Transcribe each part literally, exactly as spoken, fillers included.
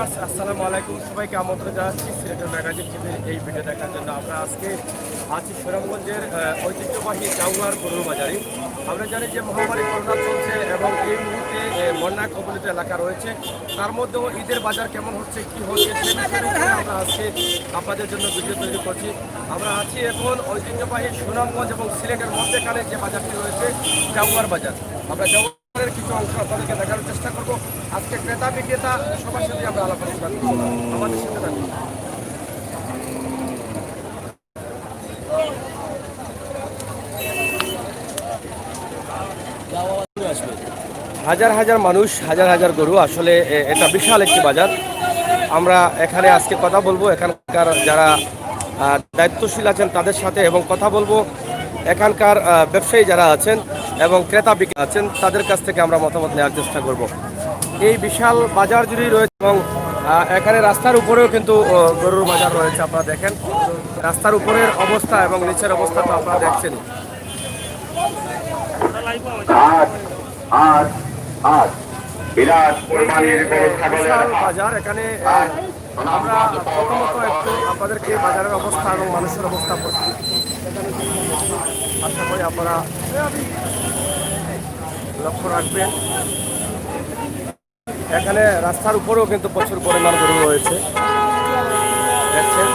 আসসালামু আলাইকুম, সবাইকে আমন্ত্রণ জানাচ্ছি সিলেটের ম্যাগাজিন টিভির এই ভিডিও দেখার জন্য। আমরা আজকে আছি সুনামগঞ্জের আহ, ঐতিহ্যবাহী জাউয়ার গরুর বাজারে। আমরা জানি যে মহামারী করোনা চলছে এবং এই মুহূর্তে আহ, বন্যা কবলিত এলাকা রয়েছে। তার মধ্যেও ঈদের বাজার কেমন হচ্ছে, কি হচ্ছে, সে বিষয়ে আমরা আজকে আপনাদের জন্য ভিডিও তৈরি করছি। আমরা আছি এখন ঐতিহ্যবাহী সুনামগঞ্জ এবং সিলেটের মধ্যেখানে যে বাজারটি রয়েছে, জাউয়ার বাজার। আমরা জাউয়ারের কিছু অংশ আপনাদেরকে দেখানোর চেষ্টা করব। আজকে ক্রেতা বিক্রেতা সবার সাথে আমরা আলাপ আলোচনা করব। আমাদের সাথে থাকুন। হাজার হাজার মানুষ, হাজার হাজার গরু, আসলে এ- এটা বিশাল একটি বাজার। আমরা এখানে আজকে কথা বলবো এখানকার যারা আহ, দায়িত্বশীল আছেন তাদের সাথে এবং কথা বলবো এখানকার আহ, ব্যবসায়ী যারা আছেন এবং ক্রেতা বিক্রেতা আছেন তাদের কাছ থেকে আমরা মতামত নেওয়ার চেষ্টা করব। এই বিশাল বাজার জুড়েই রয়েছে এবং আহ, এখানে রাস্তার উপরেও কিন্তু আহ, গরুর বাজার রয়েছে। আপনারা দেখেন রাস্তার উপরের অবস্থা এবং নিচের অবস্থা তো আপনারা দেখছেন। আজ আজ আজ বিরাট এই যে কোরবানির গরু আহ, ছাগলের বিশাল হাট। বাজার, এখানে আহ, আমরা প্রথমত একটু আপনাদেরকে বাজারের অবস্থা এবং মানুষের অবস্থা পরিস্থিতি আশা করি আপনারা লক্ষ্য রাখবেন। এখানে রাস্তার উপরেও কিন্তু প্রচুর পরিমাণ গরু রয়েছে, দেখছেন।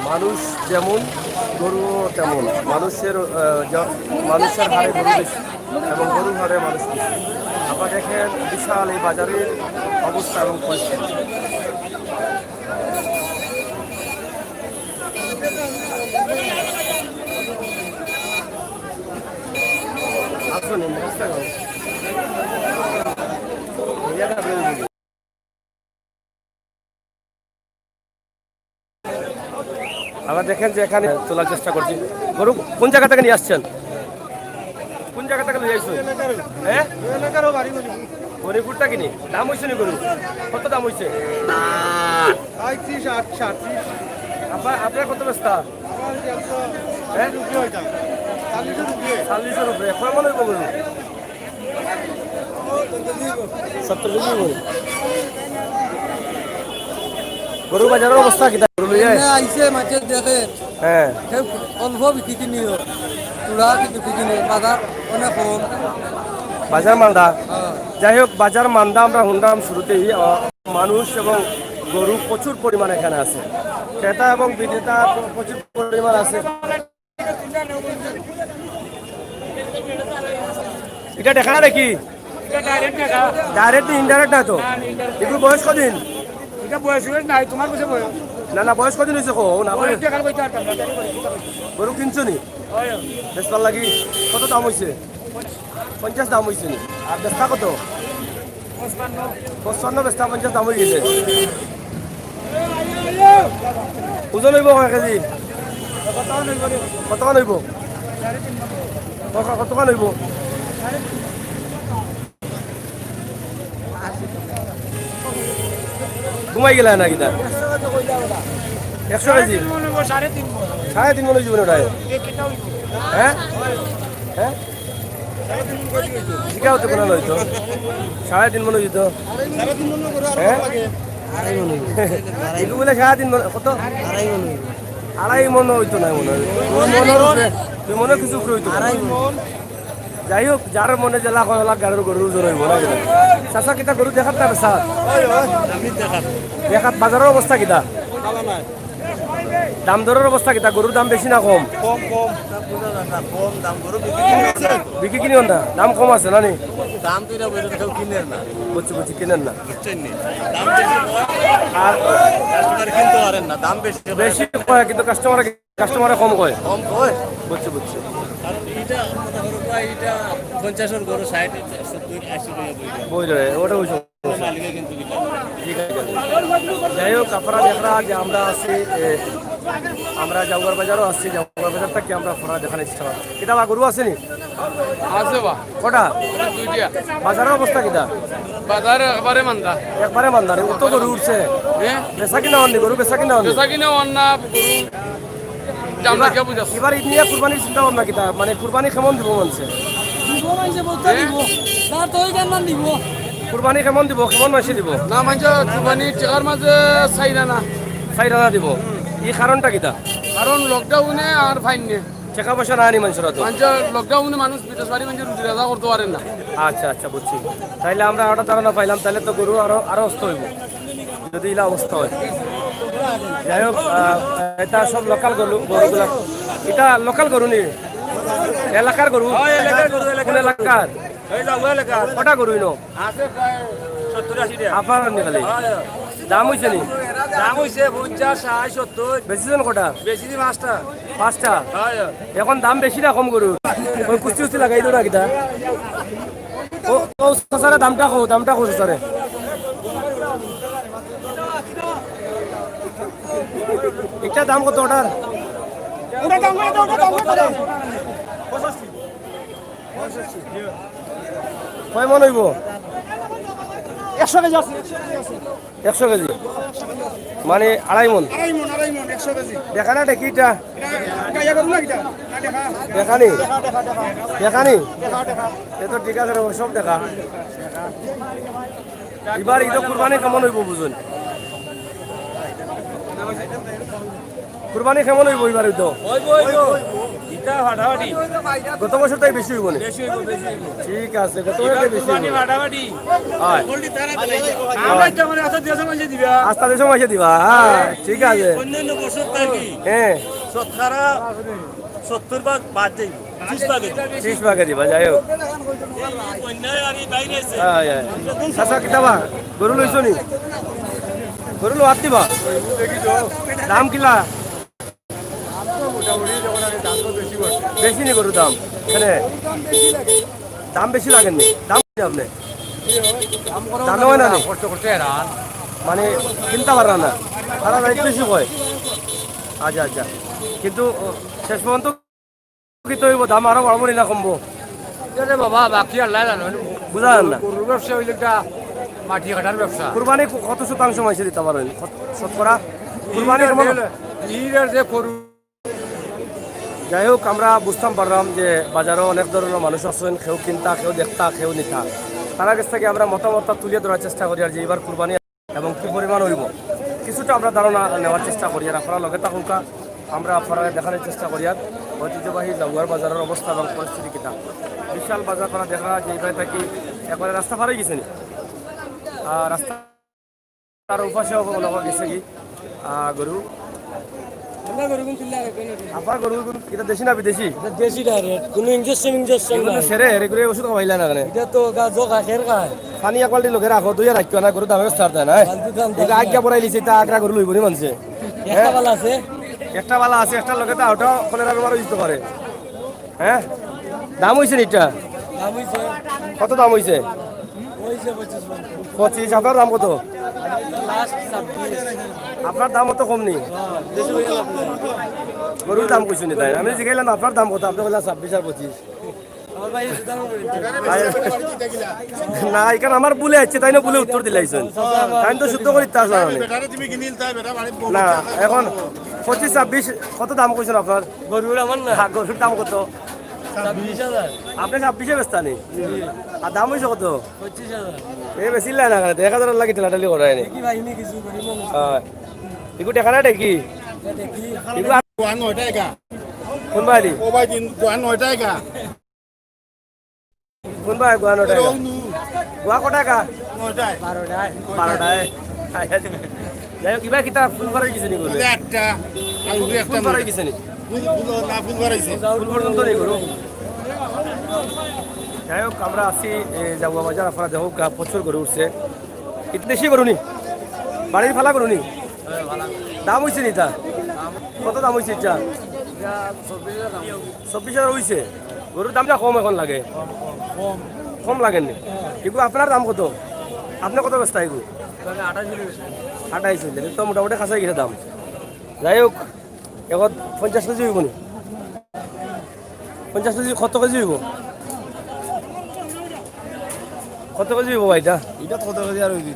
মানুষ যেমন, গরুও তেমন। মানুষের আহ, জ- মানুষের হারে গরু বেশি এবং গরুর হারে মানুষ বেশি। আপনারা দেখেন বিশাল এই বাজারের অবস্থা এবং পরিস্থিতি। আসুন, এই রাস্তায়। আমরা দেখেন যে এখানে তোলার চেষ্টা করছি। গরু কোন জায়গা থেকে নিয়ে আসছেন? কোন জায়গা থেকে নিয়ে আসছেন? হ্যাঁ, মণিপুর থেকে নি? দাম হয়েছে নি গরু? কত দাম হয়েছে? পঁয়ত্রিশ, আটত্রিশ। আপনার আপনার কত বেচতা? হ্যাঁ, চল্লিশের উপরে। কয় মন হইব গরু? সত্তর কেজি গরু। গরু বাজারের অবস্থা কিতা? গরু লইয়া এমনে আইছে, মাঝে দেখে। হ্যাঁ। কেউ অল্প বিক্রি কিনিও, তোরা কিন্তু বিক্রি কিনে, বাজার অনেক কম। বাজার মান্দা। হ্যাঁ। যাই হোক, বাজার মান্দা আমরা শুনলাম শুরুতেই। আহ, মানুষ এবং গরু প্রচুর পরিমাণ এখানে আছে, ক্রেতা এবং বিক্রেতা প্র- প্রচুর পরিমাণ আছে। এটা দেখা না নাকি? এটা ডাইরেক্ট দেখা। ডাইরেক্ট ইনডাইরেক্ট না তো? না, না, ইনডাইরেক্ট। এগুলো বয়স কদিন? এটা বয়স হয়েছে নাই, তোমার কাছে বয়স। না না, বয়স কদিন হয়েছে কো? না বয়স বয়স। দেখার বইতে পারতাম না, জানি বয়স, এটা বয়স। গরু কিনছো নি? হয়। বেচবার লাগি কত দাম হইছে? পঞ্চাশ দাম হইছে নি? আর বেচতা কত? পঁচপান্ন। পঁচপান্ন বেচতা পঞ্চাশ দাম হয়ে গেছে। ওজন হইব কয় কেজি? কত হইব? কত কত হইব? ঘুমাই গেলা না কিতা? একশো কেজি? সাড়ে তিন মন হইব, সাড়ে তিন মন। সাড়ে তিন মন হইব না ওটায়? হ্যাঁ, হ্যাঁ। জিকাও তো কোনো লইতো। সাড়ে তিন মন হইতো। হ্যাঁ? আড়াই মন হইব। এগুলো বলে সাড়ে তিন মন, কত? আড়াই মন হইব। আড়াই মন হইতো না মনে হয়। দুই মনের উপরে, দুই মনের কিছু উপরে হইতো। আড়াই মন। যাই হোক, যার মনে যেলা কয়, ওলা গাড়ির গরুর ওজন হইব না। চাচা, কিতা গরু দেখাত না বেচাত? আমি দেখাত। দেখাত, বাজারের অবস্থা কিতা? ভালো নাই। দাম দরের অবস্থা কিতা? গরুর দাম বেশি না কম? কম, কম। কম দাম, গরু বিক্রি কিনে না। বিক্রি কিনে না? দাম কম আছে না নি? দাম তো এটা বলে কেউ কিনে না। বুঝছি, বুঝছি, কিনেন না। বুঝছেন নি? দাম বেশি হয়, আর কাস্টমার কিনতে পারেন না, দাম বেশি হয়। বেশি কয় কিন্তু কাস্টমার, কাস্টমারে কম কয়। কম কয়। বুঝছি, বুঝছি। আর এটা মনে করো ভাই, এটা পঞ্চাশের গরু ষাট, সত্তর, আশি টাকা বই দেয়। বই দেয়, ওটা ওই সময়। মালিকে কিন্তু কিনতে পারে না। ঠিক আছে। যাই হোক, আপনারা দেখরা যে আমরা আছি, এ, আমরা জাউয়ার বাজারও আছি, জাউয়ার বাজার থেকে আমরা আপনারা দেখানোর চেষ্টা করব। কিতা বা গরু আছে নি? আছে বা। কটা? দুইটা। বাজারের অবস্থা কিতা? বাজার একবারে মান্দা। একবারে মান্দা রে, অত গরু উঠছে। হ্যাঁ? বেচা কিনা অননি, গরু বেচা কিনা অননি? বেচা কিনা অন না, গরু আমরা কিতা বুঝাস? এবার ঈদ নিয়া কুরবানির চিন্তা ভাবনা কিতা? মানে কুরবানি কেমন দিবো মানষে? দিব মানষে বলতে দিব। তার তো ওই জ্ঞান দিব। কুরবানি কেমন দিবো? কেমন মানষে দিবো? না, মানষে কুরবানি টেকার মাঝে চাইরা না। চাইরা না দিবো। এই কারণটা কিতা? কারণ lockdown-এ আর ফাইন নে। টেকা পয়সা নাই নি মানষর তো। মানষে lockdown-এ মানুষ বিদেশ বাড়ি মানষে রুজি রোজা করতে পারের না। আচ্ছা, আচ্ছা, বুঝছি। তাইলে আমরা একটা ধারণা পাইলাম, তাইলে তো গরু আরো, আরো অস্ত অইবো। যদি ইলা অবস্থা হয়। যাই হোক, আহ, এটা সব local গরু, গরুগুলা। এটা local গরু নি? এলাকার গরু? হয়, এলাকার গরু, এলাকার কোন গরু। এলাকার? এই যে ওই এলাকার। কটা গরু ইনো? আছে প্রায় সত্তর আশি টা। আপনার নি খালি? হয়। দাম অইছে নি? দাম অইছে পঞ্চাশ, ষাট, সত্তর। বেচিছইন কটা? বেচিছি পাঁচটা। পাঁচটা? হয়। এখন দাম বেশি না কম গরু? ওই কুস্তি উস্তি লাগাই দেও না কিতা? ও, ও, চাচারে দামটা কও, দামটা কও, চাচারে। একটা দাম কত ওটার? ওটার দাম কত? ওটার দাম কত? কয় মন অইবো? একশো কেজি আছে, একশো কেজি আছে। একশো কেজি? মানে আড়াই মন? আড়াই মন, আড়াই মন, একশো কেজি। দেখা না দেখি এটা? এটা গাইয়া গরু না কিতা? না, দেখা। দেখা নি? দেখা, দেখা, দেখা। দেখা নি? দেখা, দেখা। এ তো ঠিক আছে রে, সব দেখা। এবার ইদো কুরবানি কেমন অইবো বুঝুন? কুরবানি কেমন অইবো এবার ইদো? অইবো, অইবো। ইটা ফাটাফাটি। গত বছর তাই বেশি অইবো নি? বেশি অইবো, বেশি অইবো। ঠিক আছে, গত বছর তাই বেশি কুরবানি অইবো। ফাটাফাটি। হয়। আমরা তো মানে আস্তা দেশে মাঝে দিবা। আস্তা দেশে মাঝে দিবা, হ্যাঁ, ঠিক আছে। অন্যান্য বছর থাকি হ্যাঁ। শতকরা সত্তর ভাগ বাদ যাইবো, ত্রিশ ভাগে দিবো। ত্রিশ ভাগে দিবা, যাই হোক। এই অন্যায় আর এই বাইরে আছে। হ্যাঁ, হ্যাঁ। চাচা, কিতাবা? গরু লইছো নি? গরু লওয়াত দিবা? দাম কিলা? বেশি নি গরুর দাম? এখানে দাম বেশি লাগেন নি? দাম কি আপনি? দাম হয় না নি? করতে করতে এরা। মানে কিনতে পারা না, তারা রেট বেশি কয়। আচ্ছা, আচ্ছা, কিন্তু শেষ পর্যন্ত কিতা অইবো? দাম আরো বাড়বো নি না কমবো? আরে বাবা, বাকি আল্লাহ জানে। বুঝা যায় না। গরুর ব্যবসা অইলে একটা মাটি কাটার ব্যবসা। কুরবানি ক-, কত শতাংশ মানষে দিতা পারইন? কত শতকরা? কুরবানি কেমন? ভিড় আর যে গরু। যাই হোক, আমরা বুঝতাম পারলাম যে বাজারো অনেক ধরনর মানুষ আছইন, কেউ কিনতা, কেউ দেখতা, কেউ নিতা। তারার গেছ থাকি আমরা মতামতটা তুলিয়া ধরার চেষ্টা করিয়ার যে এবার কুরবানি এবং কি পরিমাণ অইবো, কিছুটা আমরা ধারণা নেওয়ার চেষ্টা করিয়ার। আপনারা লগে থাকুক্কা, আমরা আপনারারে দেখানির চেষ্টা করিয়ার ঐতিহ্যবাহী জাগুয়ার বাজারর অবস্থা এবং পরিস্থিতি কিতা। বিশাল বাজার করা দেখা যায়, এবার থাকি একবারে রাস্তা পার অই গেছে নি। আর রাস্তার উপাসে অবলম্বন গেছে কি, আহ, গরু। আমরা গরু কোন চিল্লা রাখবেন না। আপনার গরু কোন, এটা দেশি না বিদেশি? এটা দেশি direct, কোনো injection injection এগুলো নাই। সেরে, এরে করে ওষুধ খাওয়াইলা না কেনে? এটা তো গা-, জোক আখের খায়। পানি এক বালতি লগে রাখো, দুইয়া রাখিও না, গরু দামে ছাড় দেয় না, হ্যাঁ? ফালতু দাম এটা আজ্ঞা পড়াই লিছে, এটা আগ্রা গরু লইব নি মানষে। একটা হ্যাঁ? বালা আছে। একটা বালা আছে, একটা লগে তো ওটা কলেরা বেমার অইতে পারে। হ্যাঁ? দাম অইছে নি এটা? দাম অইছে। কত দাম অইছে? অইছে পঁচিশ পর্যন্ত। পঁচিশ, আপনার দাম কত? Last ছাব্বিশ। আপনার দাম অত কম নি? হ্যাঁ, বেশি অইয়া লাভ নাই। গরুর দাম কইছেন নি তাই? আমি জিগাইলাম আপনার দাম কত? আপনি কইলা ছাব্বিশ আর পঁচিশ। আমার ভাই, এটা দাম করে দিন। না, এখানে আমার ভুলে আছে, তাই না? ভুলে উত্তর দিলাইছেন। তাই তো শুদ্ধ করি তা আসলে না। না, এখন পঁচিশ, ছাব্বিশ, কত দাম কইছেন আপনার? গরুর আমার না। হ্যাঁ, গরুর দাম কত? ছাব্বিশ হাজার। আপনি ছাব্বিশে বেচতা নি? আর দাম অইছে কত? পঁচিশ হাজার। এ বেশি লাগে না, এক হাজার লাগি ঠেলাঠেলি করায় নি। দেখি ভাই, ইনি কিছু করি মনে হয়। হ্যাঁ। ইগু দেখা না দেখি? এটা দেখি। ইগু আর গোয়া নয়টা একা। কোন বাড়ি? ও ভাই, দিন গোয়া নয়টা একা। কোন বাড়ি গোয়া নয়টা একা? রৌনু। গোয়া কটা একা? নয়টায়। বারোটায়। বারোটায়। যাই হোক, ইবা কিতা ফুল করাই গেছে নি গরু? এটা একটা। আর উপরে একটা ফুল করাই গেছে নি? ফুল, ফুল, না, ফুল করাইছে। ফুল পর্যন্ত নেই গরু। যাই হোক, আমরা আছি, এ, জাগুয়া বাজার, আপনারা দেখো, গা-, প্রচুর গরু উঠছে। ইতা দেশি গরু নি? বাড়ির ফালা গরু নি? দাম অইছে নি ইতা? কত দাম অইছে ইটা? চব্বিশ হাজার অইছে। গরুর দামটা কম এখন লাগে। কম লাগে নি? কিন্তু আপনার দাম কত? আপনি কত বেচতা এগু? আঠাইশ অইলে তো মোটামুটি কাছাই গেছে দাম। যাই হোক, এখন পঞ্চাশ কেজি অইব নি? পঞ্চাশ কেজি কত কেজি অইব? কত কেজি অইব ভাই ইটা? ইটা কত কেজি আর অইব?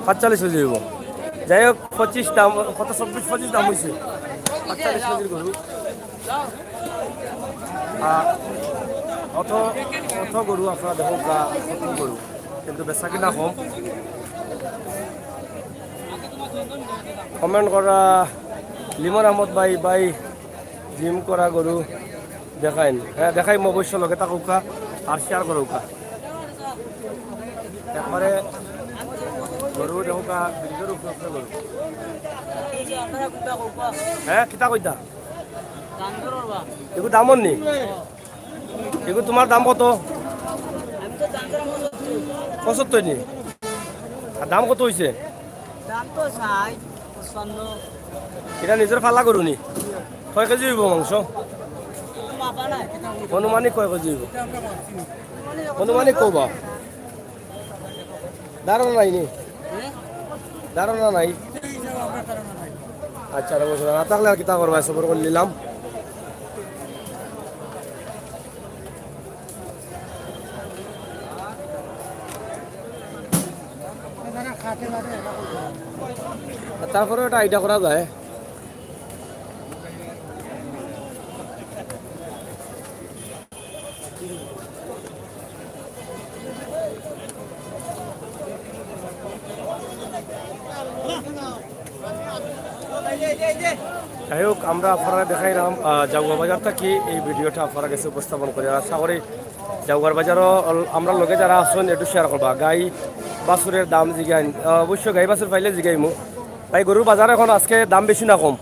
পাঁচচল্লিশ কেজি অইব। যাই হোক, পঁচিশ দাম, কত চব্বিশ পঁচিশ দাম অইছে। আটচল্লিশ কেজির গরু। আর অত, অত গরু আপনারা দেখউক্কা, অত গরু। কিন্তু বেচা কিনা কম। Comment করা, লিমন আহমদ ভাই, ভাই, gym করা গরু দেখাইন। হ্যাঁ, দেখাইমু অবশ্য, লগে থাকউক্কা আর share করউক্কা। একবারে গরু দেখউক্কা, ব্রিজর উপরে উপরে গরু। হ্যাঁ, কিতা কইতা? এগু দাম নি? এগু তুমার দাম কত? পঁচাত্তর নি? আর দাম কত অইছে? দাম তো চাই পঁচপান্ন। ইটা নিজর পালা গরু নি? কয় কেজি অইবো মাংস? মাপা নাই। আনুমানিক কয় কেজি অইবো? আনুমানিক কবা? ধারণা নাই নি? ধারণা নাই? আচ্ছা, রে বসে না থাকলে আর কিতা করবা, সবর করি নিলাম। তারপরে ওটা আইডিয়া করা যায়। যাই হোক, আমরা আপনারারে দেখাইলাম, আহ, জাউয়া বাজার থাকি এই ভিডিওটা আপনারার গেছে উপস্থাপন করি। আর আশা করি জাউয়ার বাজারও অল-, আমরার লগে যারা আছইন একটু share করবা। গাই বাছুরের দাম জিগাইন, আহ, অবশ্য গাই বাছুর পাইলে জিগাইমু। ভাই, গরুর বাজার এখন আজকে দাম বেশি না কম?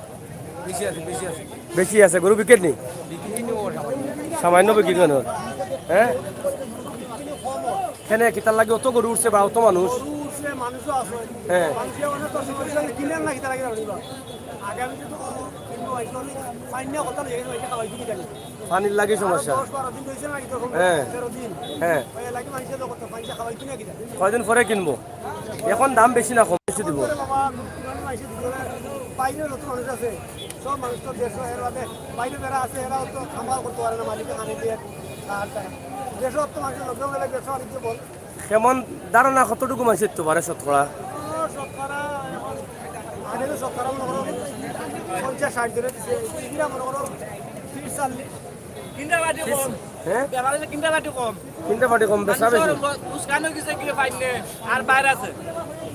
বেশি আছে, বেশি আছে। বেশি আছে, গরু বিকের নি? বিক্রি নেই ওর সামান্য। সামান্য বিক্রি কেন? হ্যাঁ? কেনে, কিতার লাগি অত গরু উঠছে বা অত মানুষ? গরু উঠছে, মানুষও আছে। হ্যাঁ। মানুষে অনেক কষ্ট করে কিনে না, কিতার লাগি জানি না। আগামীতে তো কিনবো, এই জন্য পানি নিয়ে কথা নেই, এটা খাওয়াই দিবি জানি। পানির লাগি সমস্যা। আরো দশ বারো দিন রয়েছে না, এই তো হ্যাঁ। তেরো দিন। হ্যাঁ। ওই এলাকায় মানুষে তো করতে পানি খাওয়াই কিনে কিনা। কয়দিন পরে কিনবো? এখন দাম বেশি না কম বেশি দিব? বাবা, মানুষ আইছে, বাইরে নতুন মানুষ আছে, সব মানুষ তো দেশ এর বাদে বাইরে যারা আছে, এরাও তো খামার করতে পারে না, মালিকে খানে দিয়ে আর তারা। দেশে তো মানুষের লোকজন গেলে ব্যবসা বাণিজ্য বল। কেমন ধারণা কতটুকু মানুষ দিতে পারে শতকরা? ও, শতকরা এখন আগে তো শতকরা মনে করো পঞ্চাশ ষাট ধরে দিছে, এরা মনে করো তিরিশ চল্লিশ। কিনতে পাটি কম। হ্যাঁ? ব্যাপারে তো কিনতে পাটি কম। কিনতে পাটি কম, বেচা বেশি। মানুষের লো-, লোকসান হয়ে গেছে কি পাইলে আর বাইরে আছে।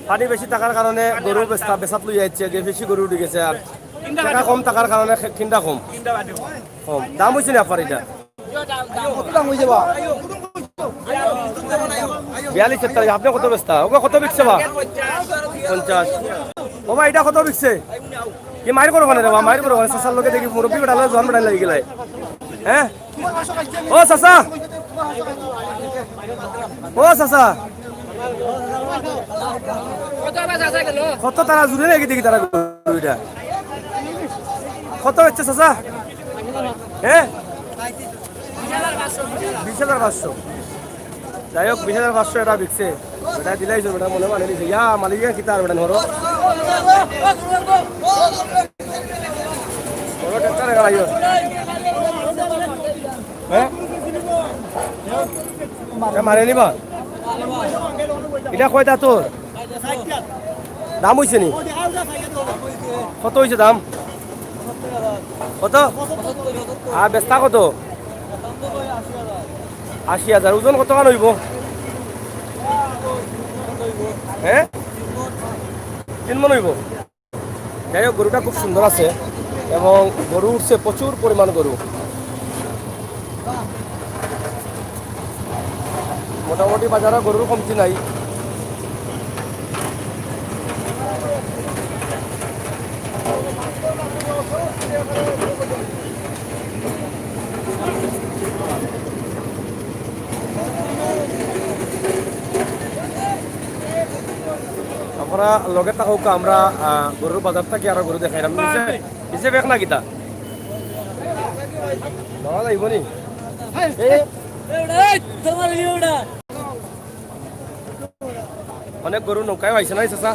পানি বেশি থাকার কারণে গরু বেচা, বেচাত লই যাচ্ছে, যে বেশি গরু উঠে গেছে আর কিনতে টাকা পাটি কম থাকার কারণে খে-, কিনতে কম। কিনতে পাটি কম। কম। দাম হইছে না আপনার এটা? কত দাম হইছে বা? বিয়াল্লিশ তেতাল্লিশ, আপনি কত বেচতা? ওকে কত বিকছে বা? পঞ্চাশ। ও ভাই, এটা কত বিকছে? কি মাইর করো কেনে রে বা? মাইর করো কেনে? চাচার লগে দেখি মুরব্বি বেটা লগে জোয়ান বেটা লাগি গেলাই। হ্যাঁ? ও চাচা! ও চাচা! কত তারা জুড়ে নাকি দেখি তারা দুইটা? কত হচ্ছে চাচা? হ্যাঁ? বিশ হাজার পাঁচশো। যাই হোক, বিশ হাজার পাঁচশো এটা বিকছে। এটা দিলাই তো, এটা মনে মানে নিছে। ইয়া, মালিক ইয়া কিতা আর বেটা নরো। বড় ট্রাক্টর এখানে আইও। হ্যাঁ? এটা মারে নিবা? এটা কয়টা তোর? দাম হইছে নি? কত হইছে দাম? কত? আর বেচতা কত? আশি হাজার। ওজন কতখান হইব? হ্যাঁ, তিন মন হইব। যাই হোক, গরুটা খুব সুন্দর আছে এবং গরু উঠছে, প্রচুর পরিমাণ গরু। মোটামুটি বাজারে গরুর কমতি নাই। আপনারা লগে থাকউক্কা, আমরা, আহ, গরুর বাজার থাকি আরো গরু দেখাইলাম। নিচে, নিচে বেক না কিতা? বাবা যাইব নি? এই, এই, তোমার ভিউটা। অনেক গরু নৌকায় আইছে না, চাচা?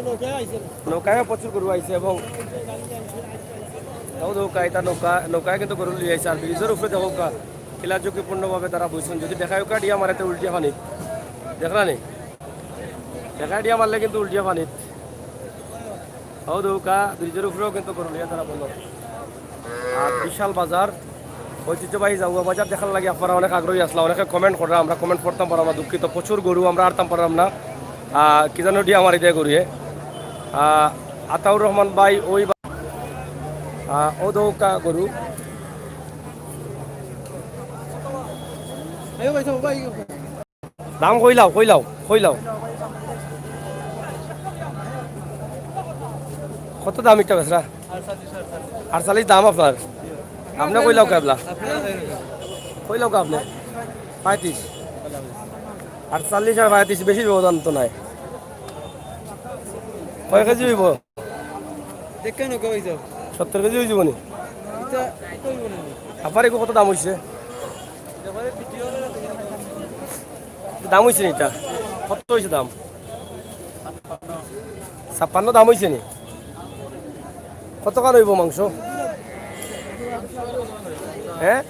নৌকায় আইছে। নৌকায় প্রচুর গরু আইছে এবং তাও নৌকা, এটা নৌকা, নৌকায় কিন্তু গরু লই আইছে। আর ব্রিজের উপরে দেখউক্কা, কিলা ঝুঁকিপূর্ণভাবে তারা বইছেন। যদি দেখাই ওকা ডিয়া মারে, তো উল্টিয়া পানিত। দেখরা নি? দেখাই ডিয়া মারলে কিন্তু উল্টিয়া পানিত। তাও দেখউক্কা, ব্রিজের উপরেও কিন্তু গরু লইয়া তারা বইল। আর বিশাল বাজার, ঐতিহ্যবাহী জাউয়া বাজার দেখার লাগি আপনারা অনেক আগ্রহী আছলা, অনেকে comment কররা, আমরা comment পড়তাম পারলাম না, দুঃখিত। প্রচুর গরু, আমরা আরতাম পারলাম না। আহ, কি জানো, ডিয়া মারি দেয় গরুয়ে। আহ, আতাউর রহমান ভাই, ওই বা-, আহ, ও দৌকা গরু। দাম কইলাও, কইলাও, কইলাও। কত দাম একটা বেচরা? আটচল্লিশ দাম আপনার। আপনি কইলাও কে এবলা? কইলাও কে আপনি? পঁয়ত্রিশ। আটচল্লিশ আর পঁয়ত্রিশ, বেশি ব্যবধান তো নাই। কয় কেজি অইব? দেখেন ওকে ওই যাও। সত্তর কেজি অইযিবো নি? এটা, এটা অইব না। আপার এগু কত দাম অইছে? দাম অইছে নি এটা? কত অইছে দাম? ছাপ্পান্ন দাম অইছে নি? কতখান অইব মাংস? হ্যাঁ?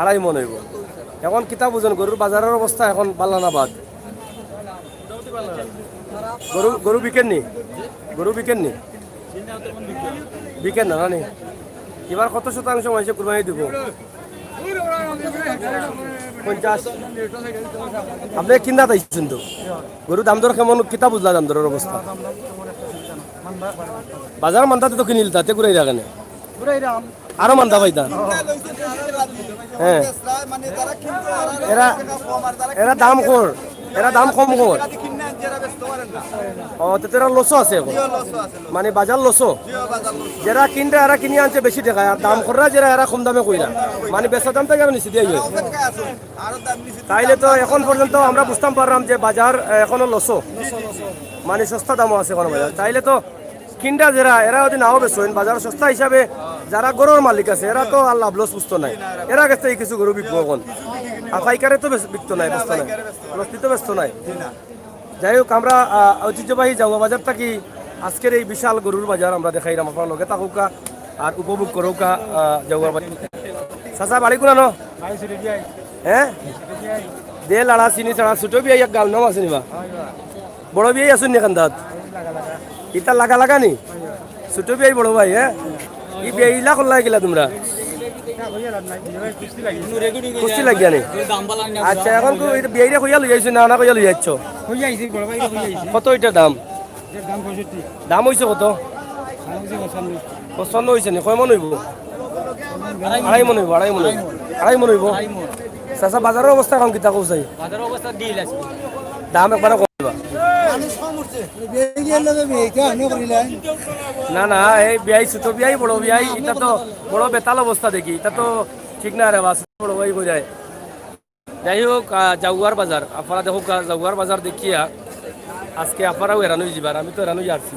আড়াই মণ অইব। এখন কিতা বুঝইন, গরুর বাজারর অবস্থা এখন বালা না বাদ? গরু, গরু বিকের নি? গরু বিকের নি? বিকের না, না নি? এবার কত শতাংশ মানষে কুরবানি দিবো? পঞ্চাশ। আপনে কিনাত আইছইন তো? গরুর দাম দর কেমন, কিতা বুঝলা দাম দরর অবস্থা? বাজার মান্দাতে তো কিনিলিতা, তে ঘুরাইরা কেনে? আরো মান্দা পাইতা। হ্যাঁ। এরা, এরা দাম কর, এরা দাম কম কর। ও, তে এরা লসও আছে এখন। মানে বাজার লসও। যেরা কিনরা এরা কিনি আনছে বেশি টেকায়, আর দাম কররা যেরা এরা কম দামে কইরা। মানে বেচা দাম তো এখানে নিচে দিয়া অয়। তাইলে তো এখন পর্যন্ত আমরা বুঝতাম পারলাম যে বাজার, আহ, এখনো লসও। মানে সস্তা দামও আছে এখনো বাজার। তাইলে তো কিনরা যেরা, এরা যদি নাও বেচইন, বাজার সস্তা হিসাবে যারা গরুর মালিক আছে, এরা তো আর লাভ লস বুঝতো নায়। এরা গেছে এই কিছু গরু বিকবো এখন। আর পাইকারে তো বেচ-, বিকতো নায়, বেচতো নায়। লসি তো বেচতো নায়। যাই হোক, আমরা, আহ, ঐতিহ্যবাহী জাউয়া বাজার থাকি আজকের এই বিশাল গরুর বাজার আমরা দেখাইলাম। আপনারা লগে থাকউক্কা আর উপভোগ করউক্কা, আহ, জাউয়ার বাজার। চাচা, বাড়ি কুনানো? হ্যাঁ? দে লাড়া চিনি ছাড়া, ছোট বিয়াই এক গাল নাম আছে নি বা? বড় বিয়াই আছইন নি কান্দাত? ইতা লাগা লাগা নি? ছোট বিয়াই বড় ভাই, হ্যাঁ? ই বিয়াই ইলা করলা কিলা তুমরা? কুস্তি লাগিয়া নি? আচ্ছা, এখন তো ইতা বিয়াইরে কইয়া লইয়া আইছো না, না কইয়া লইয়া আইছো? কত ইটার দাম? দাম অইছে কত? পঁচপান্ন অইছে নি? কয় মণ অইবো? আড়াই মণ অইবো, আড়াই মণ অইবো। আড়াই মণ অইবো? চাচা, বাজারর অবস্থা এখন কিতা কও চাই? বাজারর অবস্থা ডিল আছে। দাম একবারে কম দিবা। না, না, এই বিয়াই, ছোট বিয়াই, বড় বিয়াই, ইতা তো বড় বেতাল অবস্থা দেখি। ইতা তো ঠিক না রে বা, বড় ভাই কই যায়। যাই হোক, আহ, জাউয়ার বাজার, আপনারা দেখউক্কা, আহ, জাউয়ার বাজার দেখিয়া আজকে আপনারাও হেরান অইযিবা, আর আমি তো হেরান অইয়া আরছি।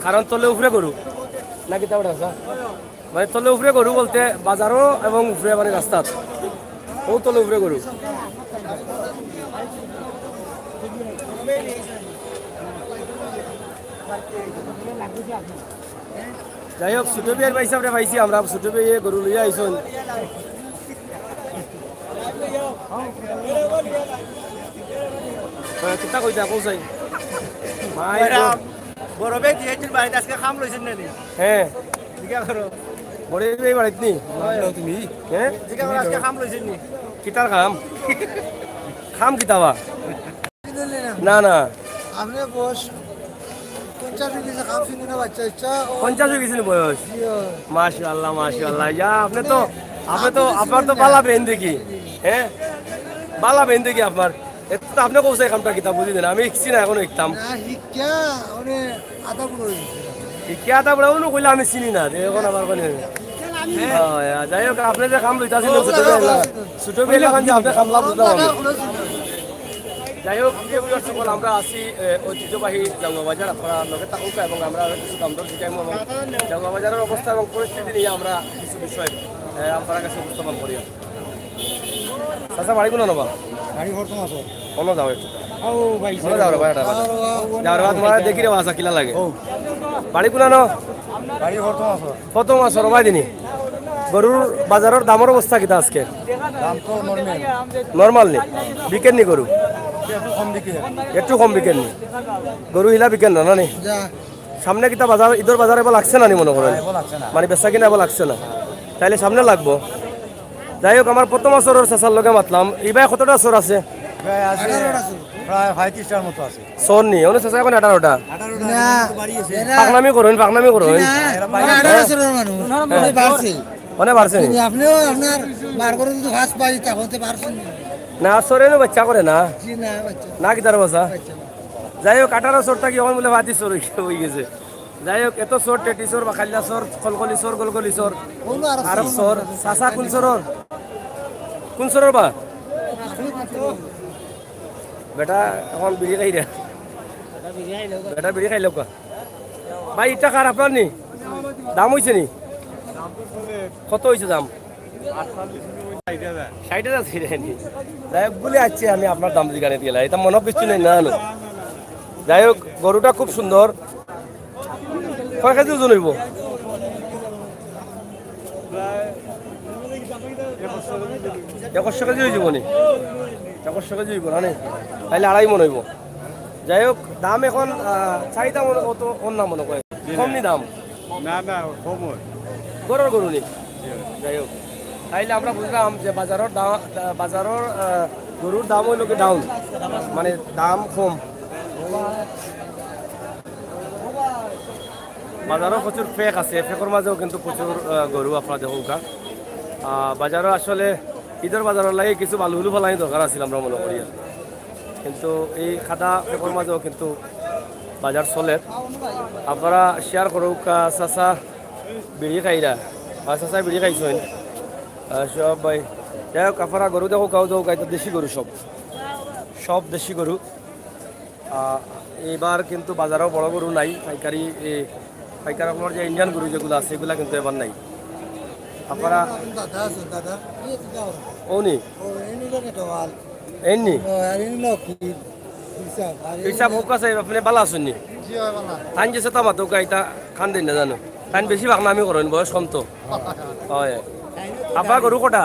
কারণ তলে উপরে গরু, না কিতা ওটা আছে? মানে তলে উপরে গরু বলতে বাজারও এবং উপরে মানে রাস্তাত। ও তলে উপরে গরু। যাই হোক, ছোট বিয়াইর ভাইসাবরে পাইছি আমরা, ছোট বিয়াইয়ে গরু লইয়া আইছইন। হ্যাঁ, কিতা কইতা, কও চাই? মাই গো। বড় বিয়াই দিয়েছেন বাড়িত, আজকে কাম লইছেন না নি? হ্যাঁ। জিগা করো। বড় বিয়াই বাড়িত নি? তুমি? হ্যাঁ? জিগা করো, আজকে কাম লইছেন নি? কিতার কাম? কাম কিতা বা? না, না। আপনি বয়স পঞ্চাশ অই গেছে, কাম চিনি না, বাচ্চা ইচ্ছা, ও পঞ্চাশ অই গেছে নি বয়স? জি, অয়। মাশাআল্লাহ, মাশাআল্লাহ। ইয়া, আপনি তো, আপনি তো, আপনি তো আপনার তো চিনেন না। বালা বেন দেখি। হ্যাঁ? বালা বেন দেখি আপনার। এত তো আপনি কও চাই কামটা কিতা বুঝি দেন। আমি শিখছি না, এখনো শিখতাম। না, শিক্ষা, মানে, আধা বুড়ো অই গেছে। শিক্ষা আধা বুড়ো, উনি কইলে আমি চিনি না, যে এখন আবার কোনে। হ্যাঁ, যাই হোক, আপনি যে কাম লইতাছিলেন, ছোট ভাই, ছোট ভাই, এখন যে আপনি কামলা বুঝলাম আমি। যাই হোক, প্রিয় viewers সকল, আমরা আছি, এ, ঐতিহ্যবাহী জাউয়া বাজার। আপনারা লগে থাকুক এবং আমরা আরো কিছু দাম দর জিকাইমু এবং জাউয়া বাজারর অবস্থা এবং পরিস্থিতি নিয়া আমরা কিছু বিষয়, এ, আপনারার কাছে উপস্থাপন করি। চাচা, বাড়ি কুনানো বা? বাড়ি হরতম আছে। অনো যাও একটু। ও ভাই, অনো যাও রে ভাই, এটা বাদ। যাও রে ভাই, তোমার দেখি রে বাসা কিলা লাগে। ও। বাড়ি কুনানো? বাড়ি হরতম আছে। কত মাস সরবাই দিনি? গরুর বাজারর দামর অবস্থা কিতা আজকে? দাম তো নরমাল। নরমাল নি? বিকের নি গরু? একটু কম বিকে। একটু কম বিকের নি? গরু হিলা বিকের না, না নি? যা। সামনে কিতা বাজার, ইদর বাজার এবার লাগছে না নি মনো করইন? না, এবার লাগছে না। মানে বেচা কিনা এবার লাগছে না, তাইলে সামনে লাগবো। যাই হোক, আমার প্রথম আসরর চাচার লগে মাতলাম, ইবায় কতটা আসর আছে? প্রায় আছে, প্রায় পঁয়ত্রিশটার মতো আছে। চোর নি, অনে চাচা এখন আঠারোটা। না, এরা পাকনামি করইন, পাকনামি করইন। না, এরা মানে আঠারো বছরের মানুষ, মানে বাড়ছে। মানে বাড়ছে নি? আপনিও আপনার বার করে যদি ফার্স্ট পাই, তখন তো পারছেন না। না, চোরে নো বাচ্চা করে না। জি না, বাচ্চা। না, কিতার বাচ্চা? বাচ্চা না। যাই হোক, আঠারো চোর থাকি এখন বুলে ফাতি চোর অই গেছে। যাই হোক, এত চোর, টেটি চোর, বাকাইল্লা চোর, কলকলি চোর, গলগলি চোর, ওগুলো আরো আরব চোর। চোর। চাচা কোন চোরর? কোন চোরর বা? বেটা এখন বিড়ি খাই রে। বেটা বিড়ি খাইল কা? ভাই, ইটা কার, আপনার নি? দাম অইছে নি? কত অইছে দাম? ষাইট হাজার ছিল নি? যাই হোক, ভুলে আছি আমি, আপনার দাম জিগানি দিলা, ইটা মনে কিছু নেই না, না। যাই হোক, গরুটা খুব সুন্দর। কয় কেজি ওজন অইবো? একুশশো কেজি অইযিবো নি? একুশশো কেজি অইবো না নি? তাইলে আড়াই মন অইবো। যাই হোক, দাম এখন, আহ, চাইতা মনে কত, অন্য মনে কয়। কম নি দাম? না, না, কম অয়। গরুর গরু নি? যাই হোক, তাইলে আমরা বুঝলাম যে বাজারর দাম, আহ, বাজারর, আহ, গরুর দাম অইলো কি ডাউন, মানে দাম কম। বাজারও প্রচুর ফেক আছে, ফেকর মাঝেও কিন্তু প্রচুর, আহ, গরু আপনারা দেখউক্কা। আহ, বাজারও আসলে ইদর বাজারর লাগি কিছু বালু উলু ফালানি দরকার আছিল আমরা মনে করি। কিন্তু এই কাদা ফেকর মাঝেও কিন্তু বাজার চলের। আপনারা শেয়ার করউক্কা, চাচা বিড়ি খাইরা, আর চাচা বিড়ি খাইছইন। আহ, সব ভাই, যাই হোক, আপনারা গরু দেখউক্কা, দেখউক্কা, ইটা দেশি গরু সব, সব দেশি গরু। আহ, এবার কিন্তু বাজারও বড় গরু নাই, পাইকারি, এ, পাইকার আপনার যে ইন্ডিয়ান গরু যেগুলো আছে, এগুলা কিন্তু এবার নাই। আপনারা দাদা আছে, দাদা। অউ নি? ও, এমনি লোক এটা ভালো। এমনি? ও, আর এমনি লোক কি? হিসাব, আর এমনি হিসাব হোক আছে, আপনি ভালো আছইন নি? জি, হয়, ভালো। তাইন যে সেটা মাতো, ইটা খান দিন না জানো। তাইন বেশি পাকনামি করইন, বয়স কম তো। হয়। আপনার গরু কটা?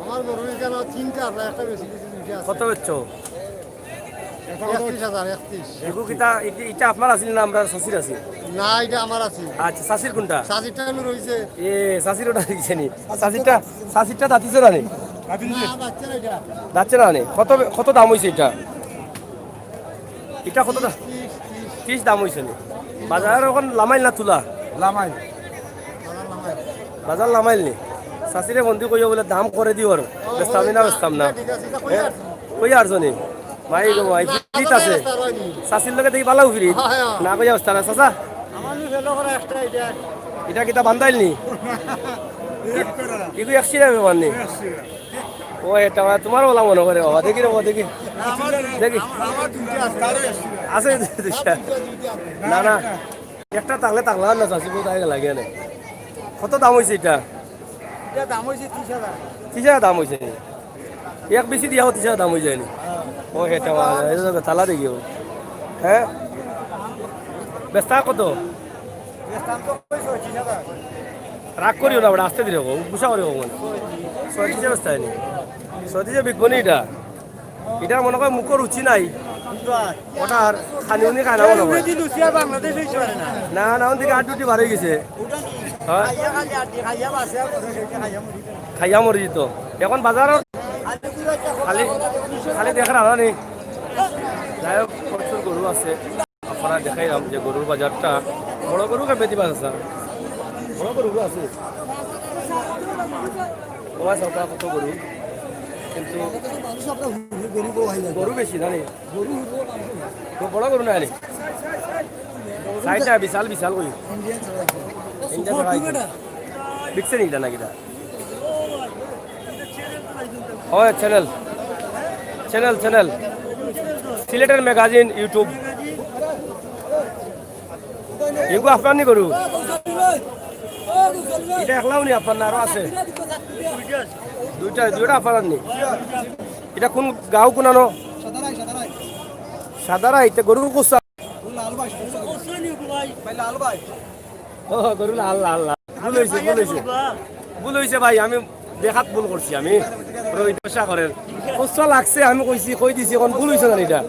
আমার গরু এখানে তিনটা, আপনার একটা বেশি কিছু দুইটা আছে। কত বেচছো? একত্রিশ হাজার, একত্রিশ। এগু কিতা, ইটা, ইটা আপনার আছিল না, আমরার চাচির আছিল? না, ইটা আমার আছিল। আচ্ছা, চাচির কোনটা? চাচিরটা হলো রইছে। এ, চাচির ওটা রইছে নি? চাচিরটা, চাচিরটা দাঁতিছে না নি? না, বাচ্চা না ইটা। দাঁতছে না নি? কত, কত দাম অইছে ইটা? ইটা কত দাম? ত্রিশ দাম অইছে নি? বাজার এখন লামাইল না তুলা? লামাইল। বাজার লামাইল নি? চাচিরে বন্দি কইও বুলে দাম করে দিও আর। বেচতাম না, বেচতাম না। এ, কই আর জনি? মাই গো মাই, ফিরিত আছে। চাচির লগে দেখি বালাও ফিরিত। না কই অবস্থা না, চাচা? আমার নি ফেলো করে একটা ইটা। ইটা কিতা বান্ধাইল নি? ইগু একশো টাকা বান্নি। ও, এটা তোমার ওলা মনে করে বাবা, দেখি রে বাবা, দেখি। দেখি। আছে দুইটা। না, না। একটা থাকলে থাকলা না, চাচি, বউ তাই লাগে না। কত দাম অইছে ইটা? ইটা দাম অইছে ত্রিশ হাজার। ত্রিশ হাজার দাম অইছে নি? এক বেশি দিয়া ত্রিশ হাজার দাম অই যায় নি? ও, এটা এই যে তালা দেখিও। হ্যাঁ? বেচতা কত? বেচতাম তো ওই ছয়ত্রিশ হাজার। রাগ করিও না, বেটা, আস্তে ধীরে কও, গুসা করিও কও। ছয়ত্রিশে বেচতা নি? ছয়ত্রিশে বিকবো নি ইটা? ইটা মনে কয় মুখর রুচি নাই। ওটা আর খানি উনি খায় না মনে কয়। ইংরেজি লুচিয়া বাংলাদেশ হইতে পারে না। না, না, ওদিকে আট দুটি বার অই গেছে। হ্যাঁ? খাইয়া খালি আট, খাইয়া বাসে আর কোথায় খাইয়া খাইয়া মরি। খাইয়া মরি তো। এখন বাজারর খালি, খালি দেখার আনা নেই। যাই হোক, প্রচুর গরু আছে। আপনারা দেখাইলাম যে গরুর বাজারটা বড় গরু কে বেটি বাজার আছে। বড় গরু আছে। ও ভাই, সবটা কত গরু? কিন্তু গরু বেশি না নি? তো বড় গরু না নি? সাইজটা বিশাল, বিশাল গরু। ইন্ডিয়ান ছাড়া। বিকছে নি ইটা নাকি ইটা? ও, চ্যানেল। Channel, channel. সিলেটের ম্যাগাজিন, YouTube। এগু আপনার নি গরু? ইটা একলাও নি আপনার, না আরো আছে? দুইটা, দুইটা আপনার নি? ইটা কোন গাঁও, কোন আনো? সাদারা, ইতে গরু কুসা? ও, গরু লাল, লাল, লাল। ভুল অইছে, ভুল অইছে। ভুল অইছে ভাই, আমি দেখাত ভুল করছি আমি। রোহিত আশা করেন। কুসা লাগছে, আমি কইছি, কই দিছি, এখন ভুল অইছে না ইটা?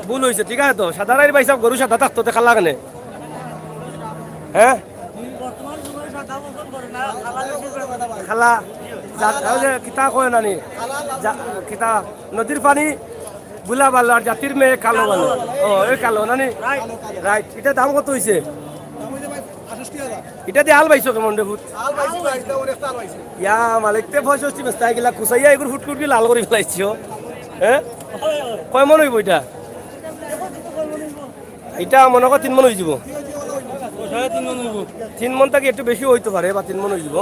ভুল অইছে, ঠিক আছে তো। সাদা রাইর ভাইসাব গরু সাদা থাকতো, তে কালা কেনে? হ্যাঁ? কালা, জাত, ওই যে কিতা কয় নানি? জা-, কিতা, নদীর পানি গুলা ভালো আর জাতির মেয়ে কালো ভালো। ও, এই কালো নানি? রাইট, ইটা দাম কত অইছে? ইটা দি হাল বাইছো কেমন রে পুত? ইয়া মালিক, তে পঁয়ষট্টি বেচতা, ইগুলা কুচাইয়া ইগুর ফুটকুটকি লাল করি ফালাইছো। হ্যাঁ? কয় মন অইবো ইটা? ইটা মনো কর তিন মন অইযিবো। তিন মন থাকি একটু বেশি অইতো পারে বা তিন মন অইযিবো।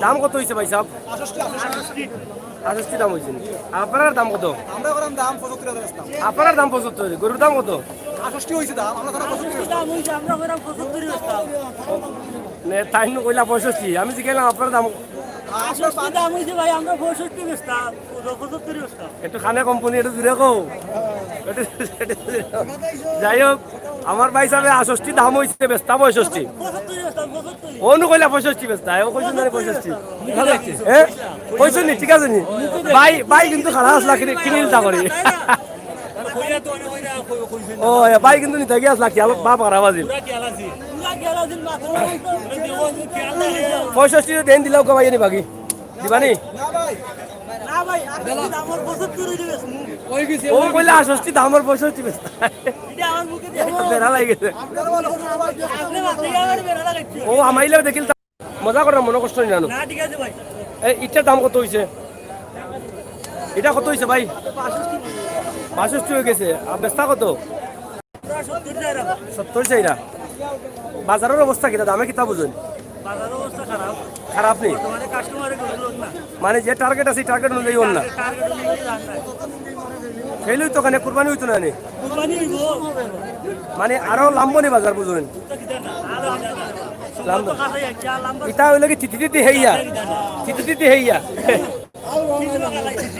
দাম কত অইছে ভাইসাব? আটষট্টি দাম অইছে নি? আপনারার দাম কত? আমরা করাম দাম পঁচাত্তর হাজার বেচতাম। আপনারার দাম পঁচাত্তর, গরুর দাম কত? আটষট্টি অইছে দাম, আমরা করাম পঁচাত্তর। দাম অইছে, আমরা করাম পঁচাত্তর বেচতাম। নে, তাইন নু কইলা পঁয়ষট্টি, আমি জিকাইলাম আপনারার দাম। আটষট্টি দাম অইছে ভাই, আমরা পঁয়ষট্টি বেচতাম, ও পঁচাত্তর বেচতাম। একটু কানে কম পড়ি, একটু জুরে কও। একটু, একটু জুরে কও। যাই হোক, আমার ভাইসাবে আটষট্টি দাম অইছে, বেচতা পঁয়ষট্টি। পঁচাত্তর বেচতাম, পঁচাত্তর। অউ নু কইলা পঁয়ষট্টি বেচতা, ও কইছইন না নি পঁয়ষট্টি? হ্যাঁ? কইছইন নি, ঠিক আছে নি? ভাই, ভাই কিন্তু খারাপ আছলা, কিনি, কিনি ইলতা করি। ও, এ, ভাই কিন্তু নিতা গিয়া আছলা, খেয়াল, বাপ খারাপ আছিল। পঁয়ষট্টি দেন দিলাও গো ভাই, এনে বাকি। দিবানি? না ভাই, আটষট্টি দামর পঁচাত্তর অইলে বেচমু। ও কইলা আটষট্টি দামর পঁয়ষট্টি বেচতা। ইটা আমার মুখে দিয়া। বেড়া লাগি গেছে। আপনি মাথায় আমার বেড়া লাগাইছে। ও আমাইলে দেখিল তা-, মজা করার মনো কষ্ট নি জানো। না, ঠিক আছে ভাই। এ, ইটার দাম কত অইছে? ইটা কত অইছে ভাই? বাষট্টি অই গেছে। আর বেচতা কত? সত্তর চাইরা। বাজারর অবস্থা কিতা? দামে কিতা বুঝইন? বাজারর অবস্থা খারাপ। খারাপ নি? বর্তমানে কাস্টমারে গরু লোক না। মানে যে টার্গেট আছে, টার্গেট অনুযায়ী অর না। টার্গেট অনুযায়ী দাম নাই। ফেল অইতো কেনে, কুরবানি অইতো না নি? কুরবানি অইবো। মানে আরো লাম্বো নি বাজার বুঝইন? লাম্বো। ইটা অইলো কি তিতি তিতি হেইয়া? তিতি তিতি হেইয়া।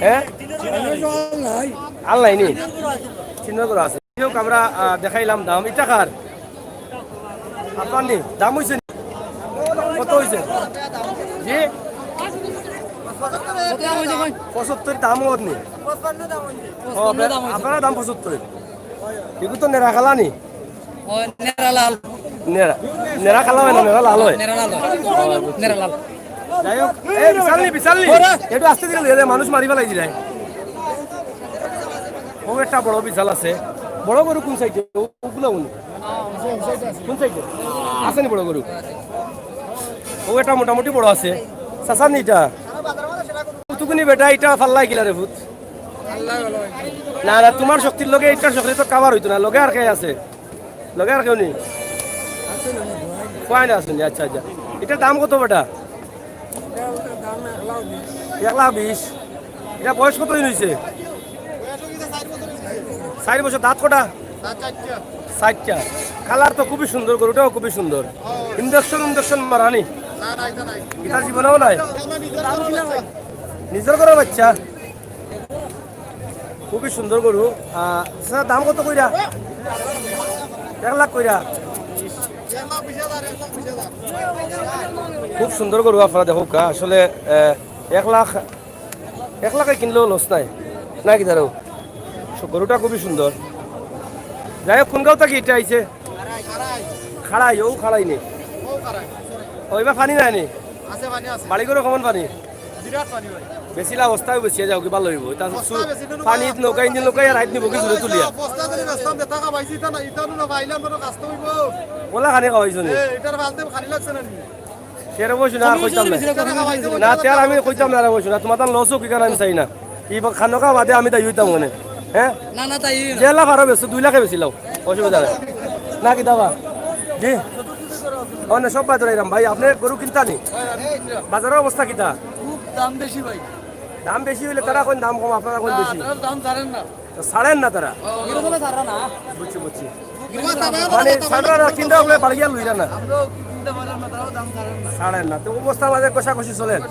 হ্যাঁ? আল্লাহ নি? চিন্তা করা আছে। যাই হোক, আমরা, আহ, দেখাইলাম দাম। ইটা কার? আপনার নি? দাম অইছে নি? কত অইছে? জি? পঁচাত্তর দাম অর নি? ও, আপনারা দাম পঁচাত্তর। এগু তো নেরা কালা নি? ও, নেরা লাল। নেরা, নেরা কালা অয় না, নেরা লাল অয়। নেরা লাল অয়। নেরা লাল। যাই হোক, এই বিশাল নি, বিশাল নি। একটু আস্তে দিলে লইয়া যায়, মানুষ মারি ফালাই দিলাই। ও একটা বড় বিশাল আছে। বড় গরু কোন সাইডে? ওগুলা উনি। কোন সাইডে? আছে নি বড় গরু? ও এটা মোটামুটি বড় আছে। চাচা নি ইটা? তুকুনি বেটা, ইটা ফাল্লাই গিলা রে ভূত। না, না, তোমার শক্তির লগে ইটার শক্তি তো কাভার অইতো না, লগে আর কে আছে? লগে আর কেউ নেই? কয় না আছেন? আচ্ছা, আচ্ছা। ইটার দাম কত বেটা? এক লাখ বিশ। ইটা বয়স কত দিন অইছে? চাইর বছর। দাঁত কটা? চাইরটা। কালার তো খুবই সুন্দর, গরুটাও খুবই সুন্দর। ইঞ্জেকশন ইঞ্জেকশন মারানি? ইটা জীবনেও নাই। নিজর ঘরর বাচ্চা। খুবই সুন্দর গরু। আহ, স্যার, দাম কত কইরা? এক লাখ কইরা। খুব সুন্দর গরু, আপনারা দেখউক্কা। আসলে, আহ, এক লাখ, এক লাখে কিনলেও লস নাই, নাকি দাঁড়াও? গরুটা খুবই সুন্দর। যাই হোক, কোন গাঁও থাকি ইটা আইছে? খাড়াই, ও খাড়াই নি? ও, ইবা পানি নাই নি? বাড়ি ঘরো কেমন পানি? বেচিলা বস্তায় বেচিয়া যাও, কিবা লইব? ইটা পানিত নৌকা, ইঞ্জিন নৌকা, আর রাইত নিব কি জুরে তুলিয়া? বস্তা ধরি বেচতাম, দে টাকা পাইছি, ইটা না, ইটা না পাইলাম, বড় কষ্ট অইব। ওলা খানি খাওয়াইছো নি? এ, ইটার ফালতে খালি লাগছে না নি? তেরো বছর না, আর কইতাম না। না, তেরো আমি কইতাম না, আর বছর না। তোমার তার লস হোক, কি কারণে আমি চাই না। ই বা খানোকা বাদে আমি তাই হইতাম মনে। হ্যাঁ? না, না, তাই হইল না। যে লাখ আরো বেশি, দুই লাখে বেশি লাও। অসুবিধা নাই। না কি দাবা? জি? ও না, সব বাজারে এরাম ভাই, আপনি গরু কিনতা নি? বাজারের অবস্থা কিতা? খুব দাম বেশি ভাই। দাম বেশি হইলে তারা কোন দাম কম, আপনারা কোন না, বেশি? তারা দাম ছাড়েন না। তো ছাড়েন না তারা? এরকম ছাড়া না। বুঝছি, বুঝছি। মানে ছাড়রা না, কিনতে হবে, বাড়ি গিয়া লইরা না। আমরাও কিনতে পারলাম না, তারাও দাম ছাড়েন না। ছাড়েন না, তো অবস্থা মাঝে কষাকষি চলের।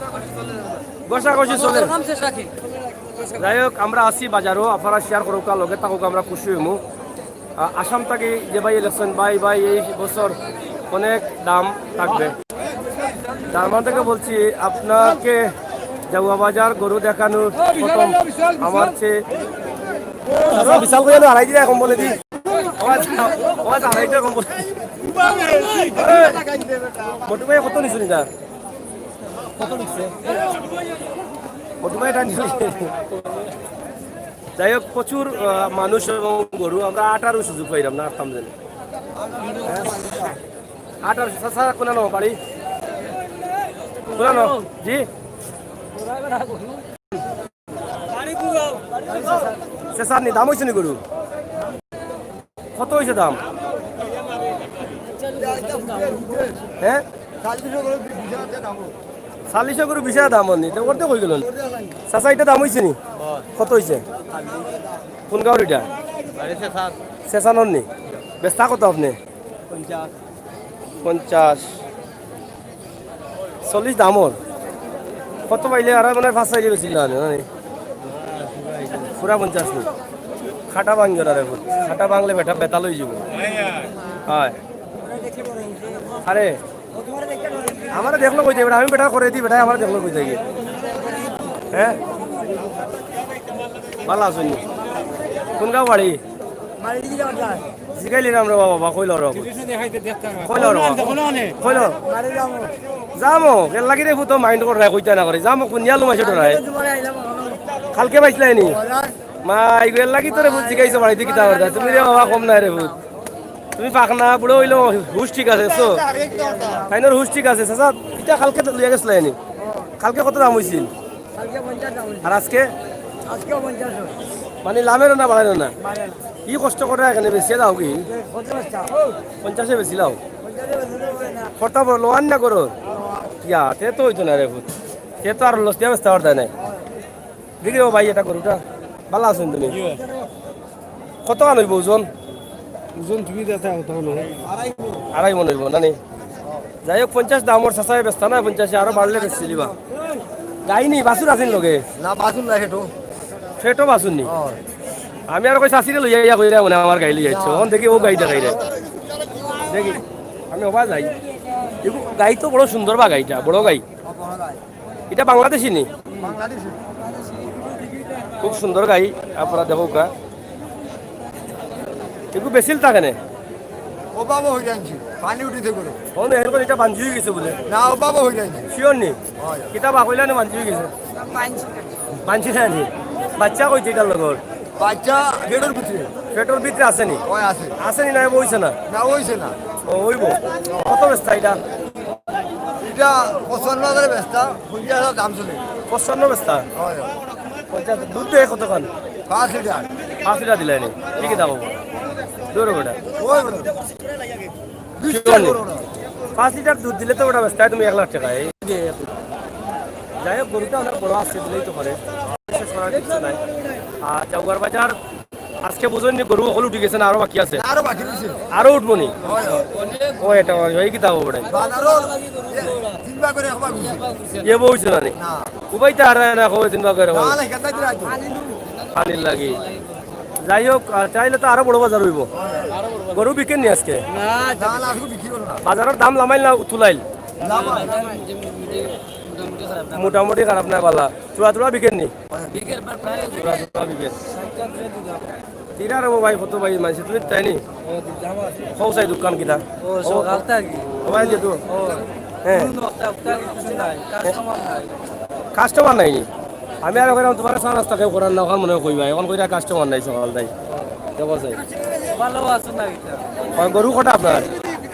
কষাকষি চলের। দাম শেষ রাখি। যাই হোক, আমরা আছি বাজারো, আপনারা শেয়ার করুক, লগে থাকুক, আমরা খুশি হইমু। আ-, আসাম থাকি যে ভাই ইলেকশন, ভাই, ভাই, এই বছর অনেক দাম থাকবে। জার্মান থেকে বলছি, আপনাকে জাগুয়া বাজার গরু দেখানোর প্রথম আমার চেয়ে আরে বিশাল কইয়া তো আড়াই দিয়া কম বলে দি। ও আচ্ছা, ও আচ্ছা, আড়াই দিয়া কম বলে দি। মটু ভাই কত নিছইন ইটা? কত নিছে? মটু ভাই ইটা নিছে। যাই হোক, প্রচুর, আহ, মানুষ এবং গরু, আমরা আটারও সুযোগ পাইলাম না, আটতাম যেন। হ্যাঁ? আটার চাচা কোনানো বাড়ি? কোনানো? জি? চাচার নি দাম অইছে নি গরু? কত অইছে দাম? হ্যাঁ? চাল্লিশো গরু বিশ হাজার দাম অর নি, তো অর্ধেক অই গেল নি। চাচা, ইটা দাম অইছে নি? কত অইছে? কোন গাঁওর ইটা? সেসানর নি? বেচতা কত আপনে? পঞ্চাশ। চল্লিশ দাম অর। কত পাইলে আর মানে পাঁচ পাইলে বেশি না, না নি? পুরা পঞ্চাশ নি। খাটা ভাঙিও না রে পুত। খাটা ভাঙলে বেটা বেতাল অই যাইব। হয়। আরে, আমারে দেখলো কই থাকি বেটা, আমি বেটা করে দি বেটা, আমারে দেখলো কই থাকি। হ্যাঁ? ভালা আছইন নি? কোন গাঁও বাড়ি? জিগাইলিরাম রে বাবা, কইলো রে। কইলো রে। কইলো। যামো, এর লাগি রে পুত mind করে রায়, কইতা না করে। যামো, কোন ইয়ালো মাসে ডরায়। কালকে পাইছলায় নি? মা, এগুর লাগি তোরে পুত জিগাইছো বাড়িত কিতা করতা। তুমি রে বাবা কম নায় রে পুত। তুমি পাকনা, বুড়া অইলো, হুশ ঠিক আছে, so। তাইনর হুশ ঠিক আছে, চাচা, ইটা কালকে তো লইয়া গেছলায় নি। কালকে কত দাম অইছিল? কালকে পঞ্চাশ দাম অইছিল। আর আজকে? আজকেও পঞ্চাশ অইছে। মানে লামের না বাড়াইল না? বাড়াইল না। কি কষ্ট করে এখানে বেশি দাও কি? পঞ্চাশ টাকা। পঞ্চাশে বেশি লাও? পঞ্চাশে বেশি লাও হয় না। কর্তা বড় লোয়ান না করো? ইয়া, তে তো অইতো না রে পুত। তে তো আর লস দিয়া বেচতে পারতায় না। দেখি ও ভাই, এটা গরুটা ভালা আছইন তুমি? কত খান অইব ওজন? ওজন তুমি দেখা কত খান অইব? আড়াই মণ অইব না নি? যাই হোক, পঞ্চাশ দাম অর চাচায় বেচতা না, পঞ্চাশে আরো বাড়লে বেচছিলিবা। গাই নি, বাছুর আছইন লগে? না, বাছুর না, ফেটো। ফেটো বাছুর নি? অয়। আমি আর কই চাচিরে লইয়া ইয়া কইরা মানে আমার গাই লইয়া আইছো। অখন দেখি ও গাই দেখাই রে। দেখি, আমি ওবা যাই। এগু গাই তো বড় সুন্দর বা গাইটা, বড় গাই। ইটা বাংলাদেশি নি? বাংলাদেশি। খুব সুন্দর গাই, আপনারা দেখউক্কা। এগু বেচিল তা কেনে? ও বাবা হয়ে যাচ্ছে, পানি উঠেছে করে। ও না, এরকম ইটা বাঞ্জি অই গেছে বুলে। না, ও বাবা হয়ে যাচ্ছে। Sure নি? হয়। কিতা বা কইলা না বাঞ্জি অই গেছে? বাঞ্জি না নি? বাচ্চা কইছে ইটার লগর? বাচ্চা পেটর ভিতরে। পেটর ভিতরে আছে নি? হয়, আছে। আছে নি না, অইছে না? না, অইছে না। ও, অইব। কত বেচতা ইটা? ইটা পঁচপান্ন হাজারে বেচতা, পঞ্চাশ হাজার দাম চলে। পঁচপান্ন বেচতা? হয়, হয়। পঞ্চাশ, দুধ দেয় কতখান? পাঁচ লিটার। পাঁচ লিটার দিলায় নি? কি কিতা কও? দূর বেটা। ওই বেটা। বিশ টাকা করো না। পাঁচ লিটার দুধ দিলে তো বেটা বেচতায় তুমি এক লাখ টাকা। এই যে, যাই হোক, গরুটা অনেক বড় আছে, দিলেই তো করে। বিশেষ করার কিছু নাই। আর জাউগার বাজার আজকে বুঝইন নি, গরু হকল উঠি গেছে না আরো বাকি আছে? আরো বাকি রইছে। আরো উঠবো নি? হয়, হয়। ও, এটা হয়, হয়, কিতা হবো ওটা? বাজারও তিন ভাগ করে এক ভাগ হইছে। ইয়ে বউ হইছে না রে? না। উবাইতে হারা না, কবে তিন ভাগ করে হবো? না, না, এখান থেকে রাখবো। পানির লাগি। যাই হোক, আহ, চাইলে তো আরো বড় বাজার হইব। গরু বিকেন নি আজকে? না, না, আজকে বিক্রি করবো না। বাজারের দাম লামাইল না তুলাইল? লামাইল। মোটামুটি খারাপ না, বালা। চূড়া চূড়া বিকেন নি? বিকের পর প্রায় চূড়া চূড়া বিকেন। তিরা রে ভাই, কত ভাই মানছে, তুমি তাই নি? ও, দাম আছে। কও চাই দোকান কিনা? ও, সকাল থাকি। ও ভাই, যে তো? ও। হ্যাঁ। কোনো হপ্তা, হপ্তা কিছু নাই, কাস্টমার নাই। কাস্টমার নাই নি? আমি আর কইলাম, তোমার চা নাস্তা কেউ করার না, ওখান মনে হয় কইবা, এখন কইরা কাস্টমার নাই সকাল তাই। দেখো চাই। ভালো আছো না এটা? আর গরু কটা আপনার?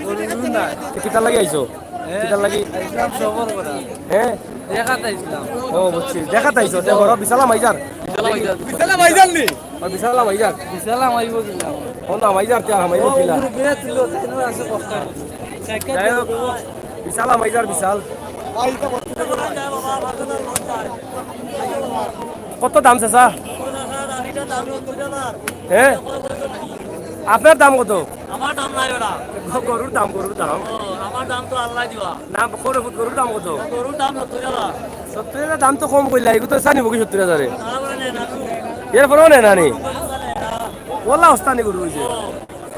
গরু নাই। তো কিতার লাগি আইছো? হ্যাঁ? কিতার লাগি? আইসলাম সবর করা। হ্যাঁ? দেখাত আইসলাম। ও, বুঝছি। দেখাত আইছো, দেখো, ওরা বিশালা মাইজার। বিশালা মাইজার। বিশালা মাইজার নি? আর বিশালা মাইজার। বিশালা মাইব কিলা? ও না, মাইজার তে আর মাইব ও, কিলা? উপরে বেড়া তুলো, তাই না, আছে কষ্ট। যাই হোক, বিশালা মাইজার, বিশাল। কত দাম চাচা? হ্যাঁ? আপনার দাম কত? আমার দাম নাই ওরা। গ-, গরুর দাম, গরুর দাম। ও, আমার দাম তো আল্লাহ দিবা। না, করে ফুট গরুর দাম কত? গরুর দাম সত্তর হাজার। সত্তর হাজার দাম তো কম কইলা, এগুলো তো চানি বকি সত্তর হাজারে। তারা বলে নেয় না। এরপরেও নেয় না নি? ওলা ওস্তানি গরু হইছে।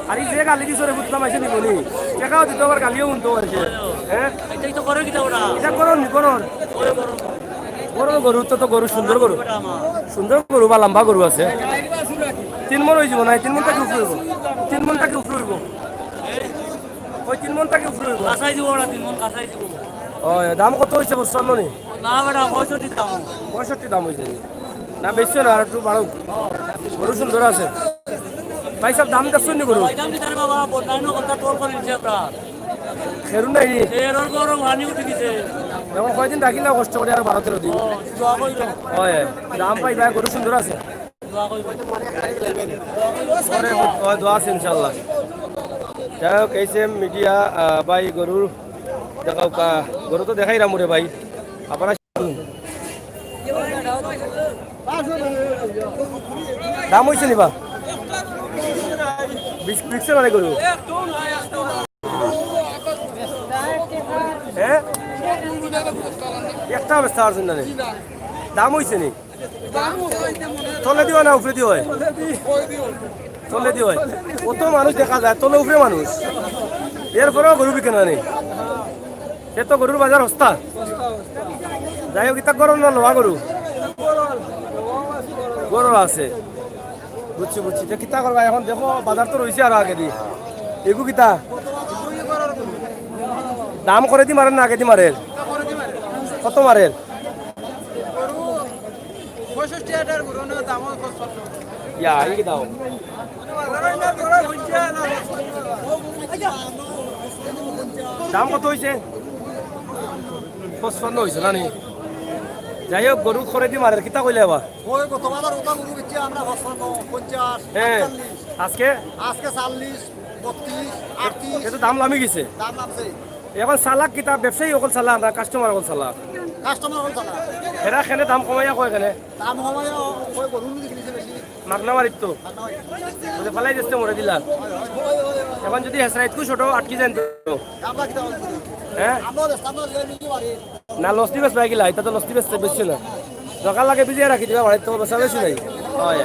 আর এই যে গালি দিছে রে, বুঝলাম, আইসে নিব নি? টাকাও দিতে আবার গালিও শুনতে পারছে। হ্যাঁ? এটাই তো করে কিনা ওরা? এটা করো নি, করো। করে, করো। বড় গরু তো, তো গরু, সুন্দর গরু। ওটা আমার। সুন্দর গরু বা লম্বা গরু আছে। তিন মন অইযিবো না, তিন মন থাকি উপরে অইবো। তিন মন থাকি উপরে অইবো। ওই তিন মন থাকি উপরে অইবো। কাছাই দিব ওরা, তিন মন কাছাই দিব। ওই দাম কত অইছে বুঝছইন নি? না বেটা, পঁয়ষট্টি দাম। পঁয়ষট্টি দাম অইছে নি? না, বেশি না, আর একটু বাড়াও। গরু সুন্দর আছে। ভাই সাব, দাম দেখছইন নি গরু? ভাই দাম দিতে বাবা, বন্যায় কথা টোল করে নিছে আপনার। খেরু নাই নি? খেরুর গরম পানি উঠে গেছে। এখন কয়দিন রাখি না, কষ্ট করে আরো বারো তেরো দিন। ও, দোয়া করি। ওই, দাম পাই ভাই, গরু সুন্দর আছে। দোয়া করি। পরে, ওই, দোয়া আছে ইনশাআল্লাহ। যাই হোক, এইচ এম মিডিয়া, আহ, ভাই গরুর দেখাও কা, গরু তো দেখাইরাম রে ভাই। আপনারা দাম অইছে নি বা? বিশ, বিশে মানে গরু। হ্যাঁ? একটা বেচা আর না নি? দাম অইছে নি? তলে দিও না, উপরে দিও হয়? তলে দিও হয়। কত মানুষ দেখা যায়, তলে উপরে মানুষ। এরপরেও গরু বিকে না নি। সে তো গরুর বাজার হস্তা। যাই হোক, ইতা গরম না লোয়া গরু? গরম আছে। বুঝছি, বুঝছি। তো কিতা করবা এখন? দেখো, বাজার তো রইছে আরো আগেদি। এগু কিতা? দাম করেদি মারের না আগেদি মারের? কত মারের? পঁয়ষট্টি হাজার গরু না দাম অইছে পঁচপান্ন। ইয়া, এই কি দাম? দাম কত অইছে? পঁচপান্ন অইছে না নি? যাই হোক, গরু করেদি মারের, কিতা কইলে আবার? ওই গত বাজার ওটা গরু বেচছি আমরা পঁচপান্ন, পঞ্চাশ, হ্যাঁ। আটচল্লিশ। আজকে? আজকে চল্লিশ, বত্রিশ, আটত্রিশ। এ তো দাম লামি গেছে। দাম লামছে। এখন চালাক কিতা, ব্যবসায়ী অকল চালাক না কাস্টমার অকল চালাক? কাস্টমার অকল চালাক। এরা কেনে দাম কমাইয়া কয় কেনে? দাম কমাইয়া কয় গরু নিয়ে কিনেছে বেশি। মাগনা মারিত তো। মাগনা মারিত। বুঝে ফালাই দিছে মরে দিলা। এখন যদি হেসরাইতকু ছোট আটকি যান তো। আমরা কিতা বলবো? হ্যাঁ? আমরা রেস্ট আমরা যে নিতে পারি। না, লস দিবে ভাই গিলা, এটা তো লস দিবে বেশি না। দরকার লাগে ভিজিয়ে রাখি দিবা, বাড়ির তো বেচা বেশি নাই। হয়।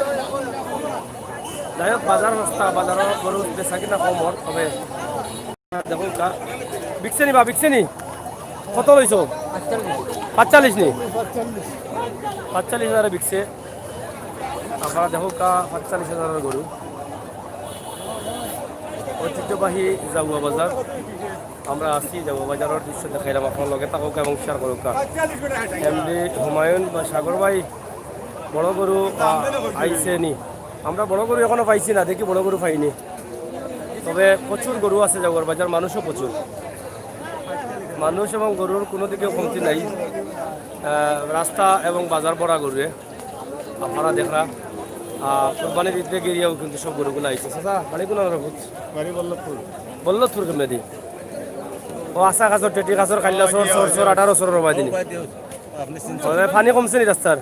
যাই হোক, বাজার হস্তা, বাজারও গরু বেচা কিনা কম অর, তবে দেখো কা, বিকছে নি বা, বিকছে নি? কত লইছো? পাঁচচল্লিশ নি? পাঁচচল্লিশ হাজারে বিকছে। আপনারা দেখো কা, পাঁচচল্লিশ হাজারের গরু। ঐতিহ্যবাহী জাউয়া বাজার। আমরা আছি জাউয়া বাজারের দৃশ্য দেখাইলাম আপনার লগে, থাকউক্কা এবং শেয়ার করউক্কা। এমডি হুমায়ুন বা সাগর ভাই, বড় গরু, আহ, আইছে নি? আমরা বড় গরু এখনো পাইছি না, দেখি বড় গরু পাইনি। তবে প্রচুর গরু আছে জাউয়ার বাজার, মানুষও প্রচুর। মানুষ এবং গরুর কোনো দিকেও কমতি নাই। আহ, রাস্তা এবং বাজার ভরা গরুয়ে। আপনারা দেখরা, আহ, কুরবানির ঈদ গিয়াও কিন্তু সব গরুগুলা আইছে। চাচা, বাড়ি কোন জাগা? বাড়ি বল্লভপুর। বল্লভপুর কেমনে দি? ও, আশা গাছর, টেটি গাছর, কাল্লা সর, সর, সর, আঠারো সর রবাই দিনি। আপনি চিনছেন? তবে পানি কমছে নি রাস্তার?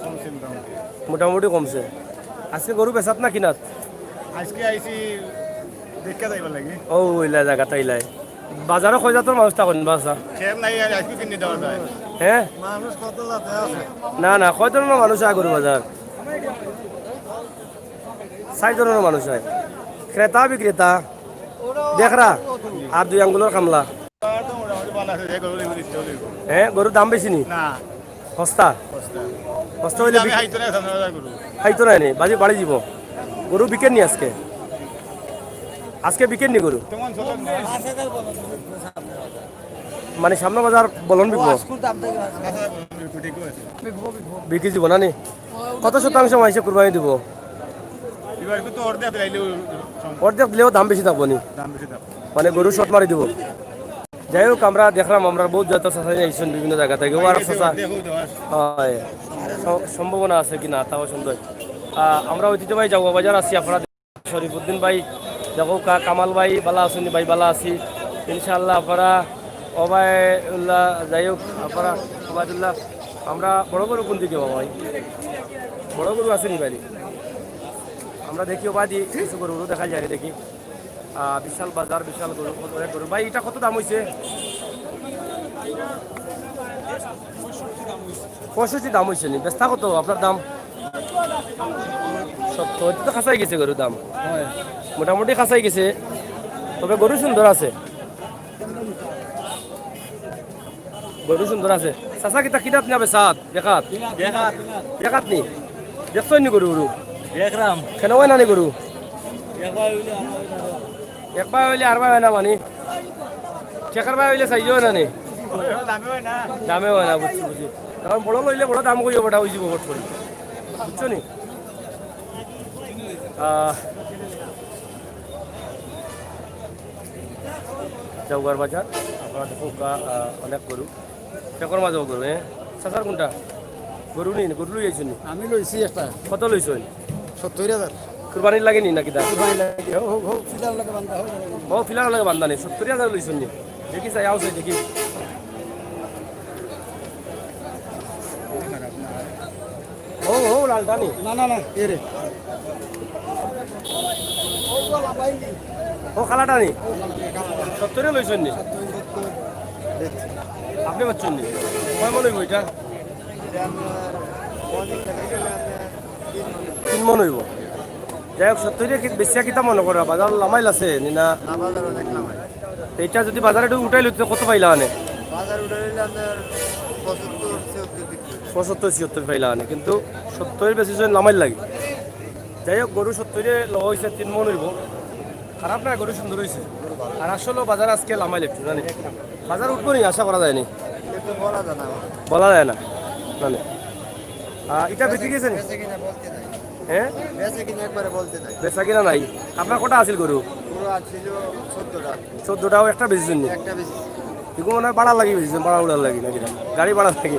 কমছে মোটামুটি। মোটামুটি কমছে। আজকে গরু বেচাত না কিনাত? আজকে আইছি দেখে যাইবার লাগি। ও, ইলা জাগাত আইলাই। বাজারো কয় জাতর মানুষ থাকইন বা? খেয়াল নাই, আর আজকে কিনে দেওয়া যায়। হ্যাঁ? মানুষ কত জাতে আছে? না, না, কয় ধরনের মানুষ আয় গরু বাজার? চাইর ধরনের মানুষ আয়। ক্রেতা, বিক্রেতা, দেখরা, আর দুই আঙ্গুলর কামলা। হ্যাঁ, গরুর দাম বেশি নি? না। হস্তা? হস্তা। হস্তা অইলে আমি বিক-, হাইতো না, সামনে বাজার গরু। হাইতো না নি, বাজি বাড়ি দিব। গরু বিকের নি আজকে? আজকে বিকের নি গরু? তেমন চলে না। মানে সামনে বাজার বলন বিকবো? আচ্ছা, ঠিক আছে। বিকি দিব না নি? কত শতাংশ মাইসে কুরবানি দিব? এবার তো অর্ধেক দিলাইলেও অর্ধেক দিলেও দাম বেশি থাকবো নি? দাম বেশি থাকবো। মানে গরু শর্ট মারি দিব। যাই হোক, আমরা দেখলাম, আমরা বহুত জাতর চাচা আইছেন বিভিন্ন জাগা থাকি। ও আর চাচা, দেখো, দেখো। হয়, স-, সম্ভাবনা আছে কি না, তাও সন্দেহ। আহ, আমরা ঐতিহ্যবাহী জাউয়া বাজার আছি, আপনারা শরীফুদ্দিন ভাই, দেখো কা-, কামাল ভাই, বালা আছইন নি ভাই? বালা আছি। ইনশাআল্লাহ, আপনারা ওবায়দুল্লাহ, যাই হোক, আপনারা ওবায়দুল্লাহ, আমরা বড় গরু কোন দিকে বাবা ভাই? বড় গরু আছে নি ভাই? আমরা দেখি ওবায়দি কিছু গরু গরু দেখা যায়, দেখি। আহ, বিশাল বাজার, বিশাল গরু, অনেক গরু। ভাই, এটা কত দাম হইছে? পঁয়ষট্টি দাম হইছে নি? বেচতা কত আপনার দাম? সত্তর। এটা তো খাসাই গেছে গরুর দাম। মোটামুটি খাসাই গেছে, তবে গরু সুন্দর আছে। গরু সুন্দর আছে। চাচা, কিতা কিনাত না বেচাত? দেখাত। দেখাত। দেখাত নি? দেখছইন নি গরু গরু? দেখলাম। কেনে অয় না নি গরু? একবার অইলে আর অয় না মানে? টেকার বায় অইলে চাইজও অয় না নি? দামে অয় না, বুঝছি, বুঝছি। কারণ বড় লইলে বড় দাম কইও, বড় অইযিবো বট করি। বুঝছো নি? আহ, জাউগার বাজার, আপনারা দেখো, আহ, অনেক গরু। টেকার মাঝেও গরু, হ্যাঁ? চাচার কোনটা? গরু নি, গরু লই আইছইন নি? আমি লইছি একটা। কত লইছইন? সত্তর হাজার। কুরবানির লাগি নি নাকি দা? কুরবানির লাগি। হো, হো, হো, ফিলার লাগি বান্ধা, হো। ও, ফিলার লাগি বান্ধা নি, সত্তর হাজার লইছইন নি? দেখি চাই, আও চাই, দেখি। ও, ও, লালটা নি? না, না, না, এ রে। ও, কালাটা নি? সত্তরে লইছইন নি? আপনি পাচ্ছেন নি? কয় মন অইবো ইটা? তিন মন অইবো। যাই হোক, সত্তরে কি বেশি কিতা মনে করো? বাজার লামাইল আছে নি না? না, বাজার অনেক লামাইল। তো ইটা যদি বাজারে একটু উঠাইলো, তো কত পাইলা অনে? বাজার উঠাইলে আপনার পঁচাত্তর, ছিয়াত্তর বিক্রি হয়। পঁচাত্তর, ছিয়াত্তর পাইলা অনে, কিন্তু সত্তর বেশি জন লামাইল লাগে। যাই হোক, গরু সত্তরে লওয়া অইছে, তিন মন অইবো। খারাপ না, গরু সুন্দর অইছে। আর আসলে বাজার আজকে লামাইল একটু, জানি। বাজার উঠবো নি, আশা করা যায় নি। একটু বলা যায় না। বলা যায় না, জানি। আহ, ইটা বিক্রি গেছে নি? বেচা কিনা বলতে নাই। হ্যাঁ? বেচা কিনা একবারে বলতে নাই। বেচা কিনা নাই। আপনার কটা আছিল গরু? গরু আছিল চোদ্দটা। চোদ্দটাও একটা বেচছইন নি? একটা বেচছি। এগু মনে অয় ভাড়া লাগি বেচছইন, ভাড়া উড়ার লাগি নাকি? গাড়ি ভাড়া লাগি।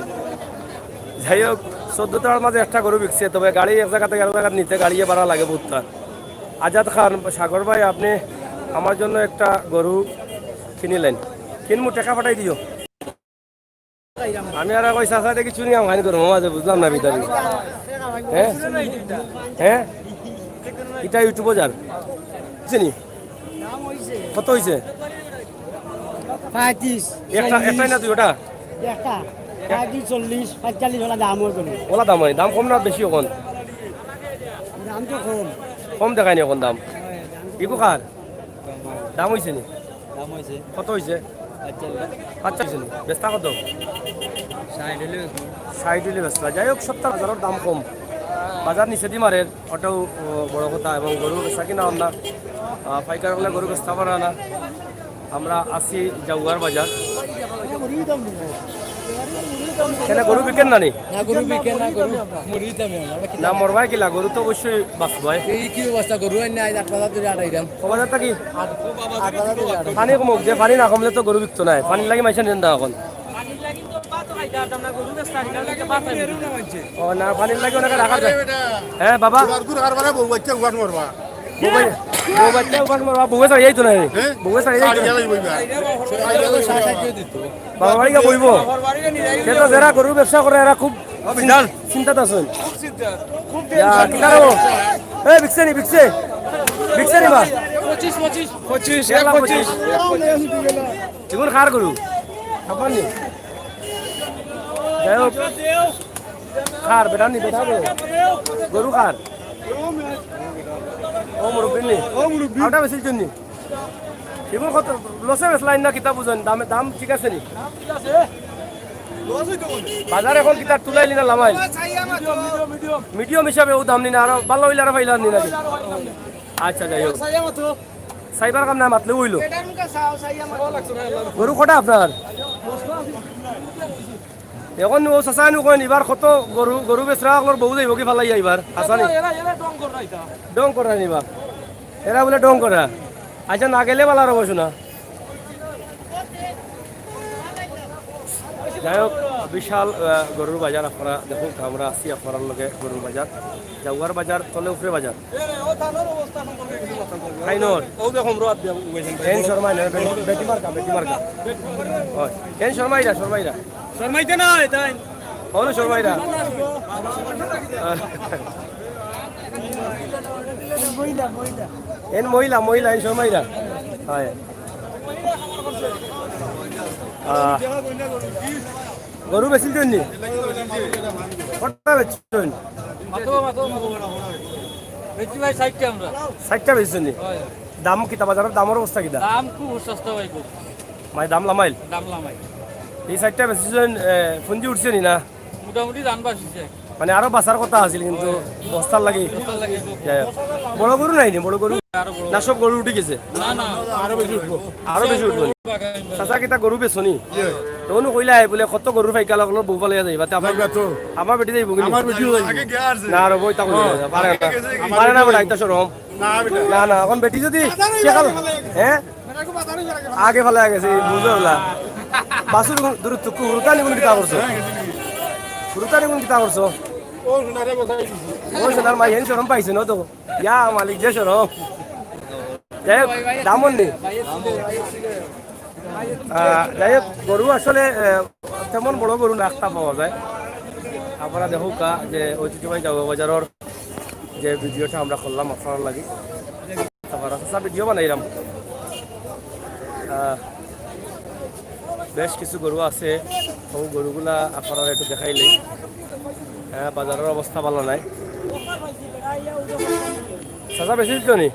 যাই হোক, চোদ্দটার মাঝে একটা গরু বিকছে, তবে গাড়ি এক জাগা থাকি আরক জাগাত নিতে গাড়িয়ে ভাড়া লাগে বহুতটা। আজাদ খান, সাগর ভাই, আপনি আমার জন্য একটা গরু কিনিলেন, কিনমু, টেকা পাঠাই দিও। আমি আর কই চাচা দেখি চুরি আমখানি করবো, মাঝে বুঝলাম না বিদারি। হ্যাঁ? হ্যাঁ? ইটা ইউটিউবো যার। চিনি? কত অইছে? পঁয়ত্রিশ, একটা, চল্লিশ। একটাই না দুই ওটা? একটা। পঁয়ত্রিশ, চল্লিশ, পঁয়তাল্লিশ ওলা দাম অয়। ওলা দাম অয়? দাম কম না বেশি অখন? দাম তো কম। কম দেখায়নি অখন দাম। ইগু কার? দাম অইছে নি? দাম অইছে। কত অইছে? পাঁচচল্লিশ। পাঁচচল্লিশ অইছে নি? বেচতা কত? ষাইট অইলে বেচমু। ষাইট অইলে বেচতা। যাই হোক, সবতা বাজারর দাম কম। বাজার নিচেদি মারের, ওটাও, ও, বড় কথা। এবং গরু বেচা কিনা অর না। আহ, পাইকার অকলে গরু বেচতা পারা না। আমরা আছি জাউগার বাজার। কেনে গরু বিকের না নি? না, গরু বিকে না, গরু মরি দিতাম আমরা। না, মরবায় কিলা, গরু তো অবশ্যই বাঁচবায়। এই কি অবস্থা, গরু আইন না, আজ আট বাজার ধরে আটাইরাম। ক বাজার থাকি? আট, আট বাজার ধরে আটাইরাম। পানি কমুক, যে পানি না কমলে তো গরু বিকতো নায়। পানির লাগি মাইনষে নিন্দা অখন। ও না, পানির লাগি অনেকে রাখা যায়। হ্যাঁ বাবা? গরু হারবারে বউ বাচ্চা উপাস মরবা। বউ বাই-, বউ বাচ্চা উপাস মরবা, বউয়ে ছাড়ি যাইতো না। হ্যাঁ? বউয়ে ছাড়ি যাইতো না। ছাড়ি যাইতো না। বাবার বাড়ি গিয়া বইবো। সে তো যারা গরু ব্যবসা করে, এরা খুব চিন্তাত আছইন। ইয়া, কিতা রে? এ, বিকছে নি, বিকছে? বিকছে নি বা? পঁচিশ, পঁচিশ। পঁচিশ, এক লাখ পঁচিশ। ইগুন কার গরু? আপনার নি? যাই হোক। কার, বেটার নি, বেটার গরু? গরু কার? ও মুরব্বির নি? ও মুরব্বি। ওটা বেশি জন্য। ইগুন কত? লসে বেচলাইন না কিতা বুঝইন? দামে, দাম ঠিক আছে নি? বাজার অখন কিতা তুলাইলি না লামাইল? মিডিয়াম হিসাবে ও দাম নি না, আরো ভালা অইলে আরো পাইলা নি নাকি? আচ্ছা, যাই হোক। চাইবার কাম নাই, মাতলে অইলো। গরু কটা আপনার? অখন ও চাচা নু কইন, ইবার কত গরু, গরু বেচরা অকলর বউ যাইবো কি ফালাইয়া ইবার? হাছা নি? ডং করা নি বা? এরা বুলে ডং করা। আচ্ছা, না গেলে ভালা অইবো না। যাই হোক, বিশাল, আহ, গরুর বাজার আপনারা দেখুন, আমরা আছি আপনারার লগে গরুর বাজার। জাউগার বাজার, তলে উপরে বাজার। খাইনর। ও দেখো, আমরা আত দিয়া উবাইছেন ভাই। এন শর্মাই না, বে-, বেটি মার্কা, বেটি মার্কা। হয়। এন শর্মাইরা, শর্মাইরা। শর্মাইতে না, এটাই। অনু শর্মাইরা। এন মহিলা, মহিলা, এন শর্মাইরা। হয়। আহ, গরু বেচিলছইন নি? কটা বেচছইন? মাত্র, মাত্র, মাত্র। বেচছি ভাই ষাইটটা আমরা। ষাইটটা বেচছইন নি? হয়। দাম কিতা, বাজারর দামর অবস্থা কিতা? দাম খুব সস্তা ভাই, খুব। মানে দাম লামাইল? দাম লামাইল। এই ষাইটটা বেচছইন, এ, পুঞ্জি উঠছে নি না? মোটামুটি দাম বাড়ছে। মানে আরো বাঁচার কথা আছিল, কিন্তু বস্তার লাগি। যাই হোক। বড় গরু নাই নি, বড় গরু? না, সব গরু উঠি গেছে। আরো বেশি উঠবো। আরো বেশি উঠবো। চাচা, কিতা গরু বেচো নি? তখন কইলা, "এই বুলে কত গরুর ফাইকা লাগলো, বউ পালাইয়া যাইবা।" তে আমার, আমার বেটি যাইবো কিন্তু। আমার বেটি যাইবো। না, আর বউ তা কইলে পারে না। পারে না বেটা, ইতা শরম। না বেটা। না, না, এখন বেটি যদি সেকাল, হ্যাঁ? আগে ফালাইয়া গেছে, বুঝো না। বাসুর দূর তো হুরুতানি কোন কিতা করছো? হুরুতানি কোন কিতা করছো? ও সোনার মাই হেন শরম পাইছে না তো। ইয়া মালিক যে শরম। যাই হোক, দামন নেই। আহ, যাই হোক, গরু আসলে, আহ, তেমন বড় গরু না একটা পাওয়া যায়। আপনারা দেখুক্কা যে ঐতিহ্যবাহী জাগো বাজারর যে ভিডিওটা আমরা করলাম আপনারার লাগি। তারপর চাচা ভিডিও বানাইলাম। আহ, বেশ কিছু গরু আছে, ও গরুগুলা আপনারারে একটু দেখাইলেই। হ্যাঁ, বাজারর অবস্থা ভালা নাই। চাচা বেশি দিত নি?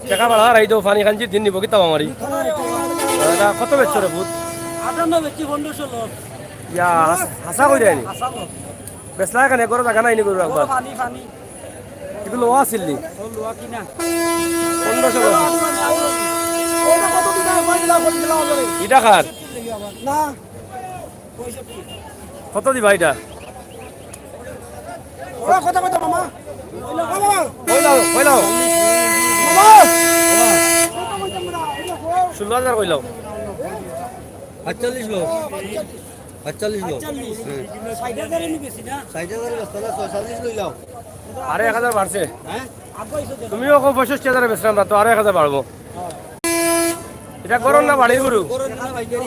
টেকা বাড়া হারাই দেও, পানি খান যে দিন নিব, কিতা মারি? এটা কত বেচছো রে পুত? আটান্ন বেচছি, পনেরোশো লস। ইয়া, হাস-, হাসা কই দেয়নি? হাসা লস। বেচলা এখানে, ঘরে জাগা নাই নি গরু রাখবা? পানি, পানি। কিন্তু লোয়া আছিল নি? ও লোয়া কিনা? পনেরোশো লস। ওটা কত দিন আগে পয়সা দিলাম, পয়সা দিলাম আমারে। ইটা কার? না। কত দিবা ইটা? ওরা কথা কথা মামা। মামা। কইলাও, কইলাও। মামা। ষোলো হাজার কইলাও। আটচল্লিশ লো। আটচল্লিশ লো। আটচল্লিশ। হুম। ষাট হাজারে নি বেশি না? ষাট হাজারে বেচতে না, ছয়চল্লিশ লইলাও। আরে এক হাজার বাড়ছে। হ্যাঁ? তুমিও কও পঁয়ষট্টি হাজারে বেচলাম না, তো আরো এক হাজার বাড়বো। এটা ঘরর না বাড়ির গরু? ঘরর না ভাই, গরু।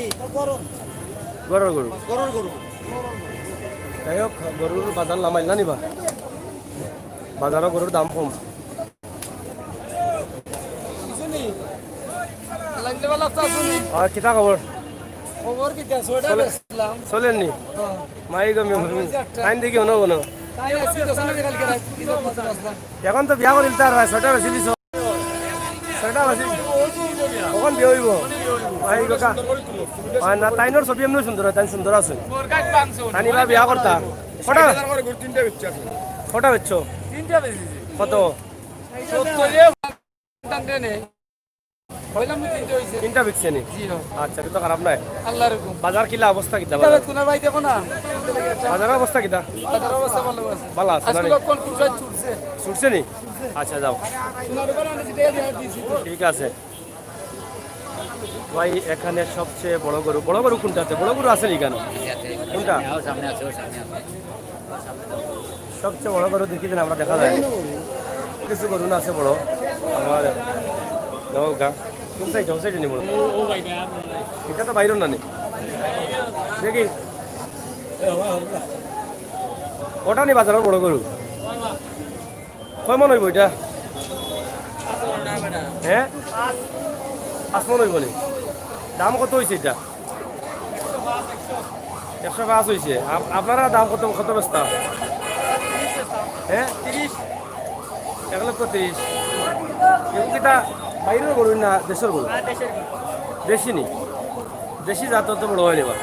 ঘরর গরু। ঘরর গরু। যাই হোক, গরুর বাজার লামাইল না নিবা? বাজারও গরুর দাম কম। আর কিতা খবর? খবর কিতা? ছয়টা চলে-, বেচলাম। চলেননি? হ্যাঁ। মাই গো, আমি বলছি, আটটা। টাইম দেখি হনো কোনো। তাই আজকে দোকানে কালকে রাত, কি দোকান আছে, আসলাম। এখন তো বিয়া করিল তার রাত ছয়টা বেশি দিছ। ছয়টা বাজি। কখন বিয়া অইবো? ভাই, কাকা। আর না, তাইনর ছবি এমনি সুন্দর অয়, তাইন সুন্দর আছে। তানি বা বিয়া করতা। কটা? কটা বেচছো? তিনটা বেচছি। কত? সত্তর। তিনটা বেচছে নি? জি, হ্যাঁ। আচ্ছা, এটা তো খারাপ নায়। আল্লাহর হুকুম। বাজার কিলা অবস্থা কিতা? বাজার ভাই দেখো না। বাজারর অবস্থা কিতা? বাজারর অবস্থা ভালা আছে। ভালা আছে না? আজকে কোন কুরসা ছুটছে? ছুটছে নি? আচ্ছা, যাও। ঠিক আছে। ভাই, এখানে সবচেয়ে বড় গরু, বড় গরু কোনটাতে? বড় গরু আছে নি এখানে? কোনটা? সামনে আছে, ওর সামনে আছে। সবচেয়ে বড় গরু দেখি দিন আমরা দেখা যায়। কিছু গরু না আছে বড়। আমার দেখো গা। কোন সাইডে? ওই সাইডে নি বড়? এটা তো বাইরে না নি। দেখি। ওটা নি বাজারর বড় গরু। কয় মন অইবো ইটা? হ্যাঁ? পাঁচ মন অইবো নি? দাম কত অইছে ইটা? একশো পাঁচ অইছে। আপ-, আপনারা দাম কত, কত বেচতা? হ্যাঁ? এক লক্ষ তিরিশ। এগুন কিতা বাইরের গরু না দেশর গরু? দেশি নি? দেশি জাত তো বড় অয়নি বা।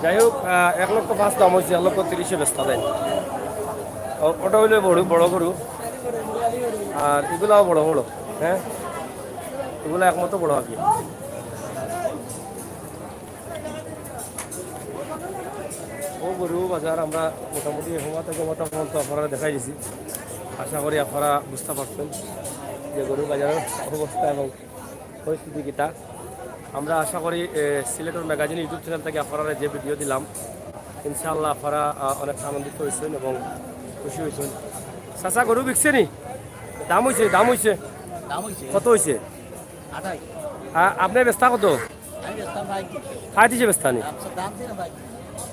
যাই হোক, আহ, এক লক্ষ পাঁচ দাম অইছে, এক লক্ষ তিরিশে বেচতা যায়। ও-, ওটা অইলো বড়, বড় গরু। আর এগুলাও বড় বড়, হ্যাঁ? এগুলা একমতো বড় আর কি। ও গরু বাজার আমরা মোটামুটি হওয়া থেকে মোটামুটি আপনারা দেখাই দিছি। আশা করি আপনারা বুঝতে পারছেন যে গরু বাজারের অবস্থা এবং পরিস্থিতি কিতা। আমরা আশা করি, এ, সিলেটর ম্যাগাজিন YouTube চ্যানেল থেকে আপনারা যে ভিডিও দিলাম, ইনশাআল্লাহ আপনারা, আ, অনেক আনন্দিত হইছেন এবং খুশি হইছেন। চাচা, গরু বিকছে নি? দাম হইছে, দাম হইছে? দাম হইছে। কত হইছে? আঠাইশ। আ, আপনি বেচতা কত? আমি বেচতাম ভাই। পঁয়ত্রিশে বেচতা নি? আচ্ছা, দাম দিন ভাই।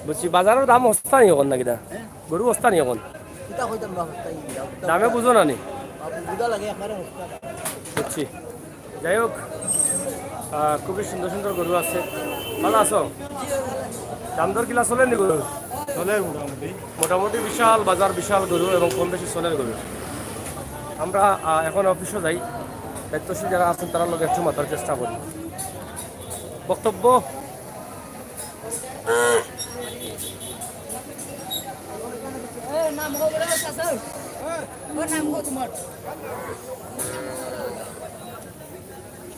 বুঝছি, বাজারের দাম হস্তা নি এখন নাকি দা? হ্যাঁ। গরু হস্তা নি এখন? কিতা কইতাম বা হস্তা নি? দামে বুঝো না নি? বাবু, বুঝা লাগে, একবারে হস্তা। বুঝছি। যাই হোক, আহ, খুবই সুন্দর সুন্দর গরু আছে। ভালা আছো? দাম দর কিলা চলের নি গরু? চলের মোটামুটি। মোটামুটি বিশাল বাজার, বিশাল গরু এবং কম বেশি চলের গরু। আমরা, আহ, এখন অফিসে যাই, দায়িত্বশীল যারা আছেন তারার লগে একটু মাতার চেষ্টা করি। বক্তব্য?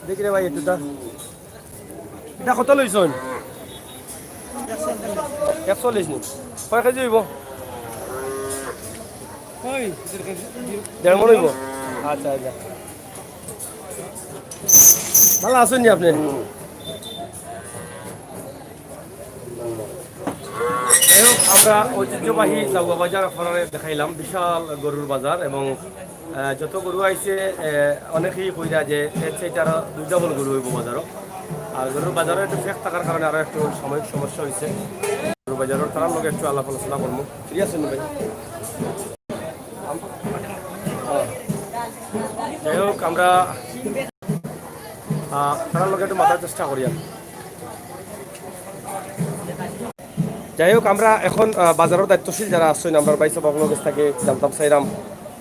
দেখি রে ভাই, একটু দা। ইটা কত লইছইন? একচল্লিশ নি? কয় কেজি অইবো? দেড় মণ অইবো? আচ্ছা, আচ্ছা। ভালা আছইন নি আপনে? যাই হোক, আমরা ঐতিহ্যবাহী জাউয়া বাজার আপনারারে দেখাইলাম, বিশাল গরুর বাজার এবং, আহ, যত গরু আইছে, আহ, অনেকেই কইরা যে এর চাইতে আরো দুই ডাবল গরু অইবো বাজারো। আর গরুর বাজারো একটু ঠেক থাকার কারণে আরো একটু সাময়িক সমস্যা অইছে। গরুর বাজারো তারার লগে একটু আলাপ আলোচনা করমু। ফিরি আছইন নি ভাই? আম-, আহ, যাই হোক, আমরা, আহ, তারার লগে একটু মাতার চেষ্টা করি আর। যাই হোক, আমরা এখন, আহ, বাজারর দায়িত্বশীল যারা আছইন, আমরার ভাইসাব অকলর গেছ থাকি জানতাম চাইরাম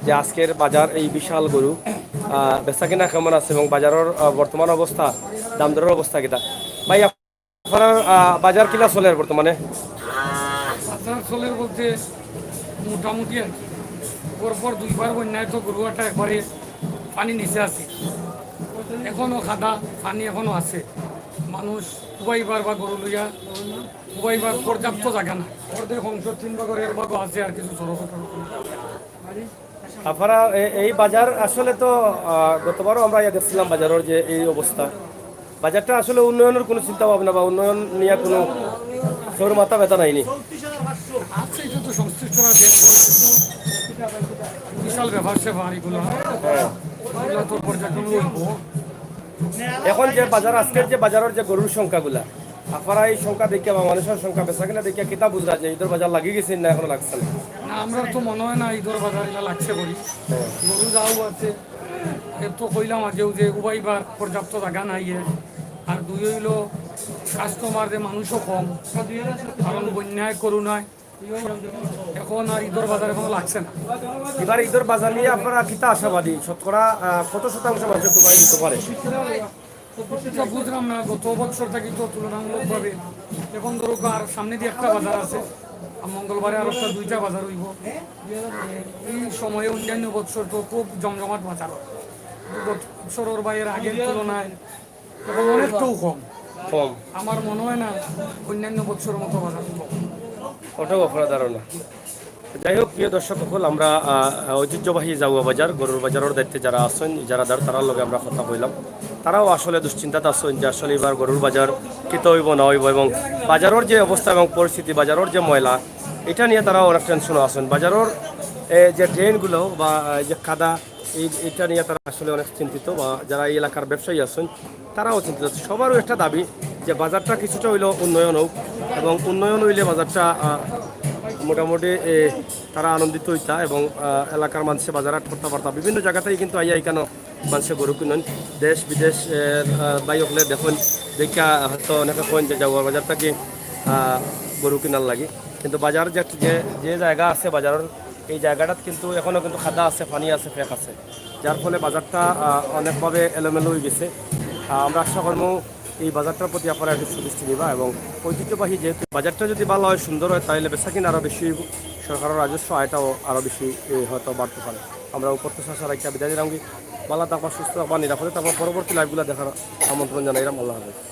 যে আজকের বাজার এই বিশাল গরু, আহ, বেচাকিনা কেমন আছে এবং বাজারর, আহ, বর্তমান অবস্থা, দামদরর অবস্থা কিতা? ভাই, আপনার, আহ, বাজার কিলা চলের বর্তমানে? বাজার চলের বলতে মোটামুটি আর কি। পরপর দুইবার বন্যায় তো গরুহাটা একবারে পানি নিচে আছে, এখনো কাদা, পানি এখনো আছে। মানুষ উবাইবার বা গরু লইয়া উবাইবার পর্যাপ্ত জাগা না। অর্ধেক অংশ তিন ভাগর এক ভাগও আছে, আর কিছু ছোট ছোট। আপনারা এ-, এই বাজার আসলে তো, আহ, গতবারও আমরা ইয়া দেখছিলাম বাজারর যে এই অবস্থা। বাজারটা আসলে উন্নয়নর কুনু চিন্তা ভাবনা বা উন্নয়ন নিয়া কুনু কেউর মাথা ব্যথা নাই নি? আচ্ছা, এটা তো সংশ্লিষ্টরা দেখবে। বিশাল ব্যাপার স্যাপার এগুলা। হ্যাঁ। এগুলা তো পর্যায়ক্রমে অইবো। এখন যে বাজার, আজকের যে বাজারর যে গরুর সংখ্যাগুলা, আপনারা এই সংখ্যা দেখিয়া বা মানুষর সংখ্যা বেচাকিনা দেখিয়া কিতা বুঝরা যে ইদর বাজার লাগি গেছে না এখনো লাগছে না? না, আমরার তো মনে হয় না ইদর বাজার ইলা লাগছে করি। হ্যাঁ। গরু যাও আছে, এর তো কইলাম আগেও যে উবাইবার পর্যাপ্ত জাগা নাই এর। আর দুই অইলো কাস্টমার যে মানুষও কম, কারণ বন্যায় করোনায় এখন আর ইদর বাজার এখনো লাগছে না। এবার ইদর বাজার নিয়া আপনারা কিতা আশাবাদী? শতকরা, আহ, কত শতাংশ মানুষে কুরবানি দিতে পারে? এটা বুঝলাম না, গত বছর থাকি তো তুলনামূলকভাবে এখন ধরো আর সামনে দিয়ে একটা বাজার আছে, আর মঙ্গলবারে আর একটা দুইটা বাজার অইবো। এই সময়ে অন্যান্য বছর তো খুব জমজমাট বাজার হয়। গত বছরর বা এর আগের তুলনায় এখন অনেকটাও কম। কম। আমার মনে হয় না অন্যান্য বছরর মতো বাজার কম। ওটাও আপনার ধারণা। যাই হোক, প্রিয় দর্শক অকল, আমরা, আহ, ঐতিহ্যবাহী জাউয়া বাজার, গরুর বাজারর দায়িত্বে যারা আছইন, যারা দার, তারার লগে আমরা কথা কইলাম। তারাও আসলে দুশ্চিন্তাত আছইন যে আসলে এবার গরুর বাজার কিতা অইবো না অইবো এবং বাজারর যে অবস্থা এবং পরিস্থিতি, বাজারর যে ময়লা, এটা নিয়া তারাও অনেক টেনশনো আছইন। বাজারর, এ, যে ড্রেনগুলো বা, আহ, যে কাদা, এই, এটা নিয়া তারা আসলে অনেক চিন্তিত বা যারা এই এলাকার ব্যবসায়ী আছইন, তারাও চিন্তিত। সবারও একটা দাবি যে বাজারটা কিছুটা অইলেও উন্নয়ন হোক এবং উন্নয়ন অইলে বাজারটা, আহ, মোটামুটি, এ, তারা আনন্দিত অইতা এবং, আহ, এলাকার মানষে বাজার হাট করতা পারতা। বিভিন্ন জাগাতেই কিন্তু আইয়া এখানো মানষে গরু কিনইন। দেশ বিদেশ, এ, আহ, ভাই অকলে দেখইন, দেখিয়া হয়তো অনেকে কইন যে জাউয়া বাজার থাকি, আহ, গরু কিনার লাগি। কিন্তু বাজার যে, যে, যে জাগা আছে বাজারর, এই জাগাটাত কিন্তু এখনো কিন্তু কাদা আছে, পানি আছে, ফেক আছে, যার ফলে বাজারটা, আহ, অনেকভাবে এলোমেলো অই গেছে। আহ, আমরা আশা করমু এই বাজারটার প্রতি আপনারা একটু সুদৃষ্টি দিবা এবং ঐতিহ্যবাহী যেহেতু বাজারটা যদি ভালা হয়, সুন্দর হয়, তাইলে বেচাকিনা আরো বেশি অইবো, সরকারর রাজস্ব আয়টাও আরো বেশি, এ, হয়তো বাড়তে পারে। আমরা অউ প্রত্যাশা রাখিয়া বিদায় দিলাম। ভালা থাকবা, সুস্থ থাকবা, নিরাপদে থাকবা। পরবর্তী liveগুলা দেখার আমন্ত্রণ জানাইলাম। আল্লাহ হাফেজ।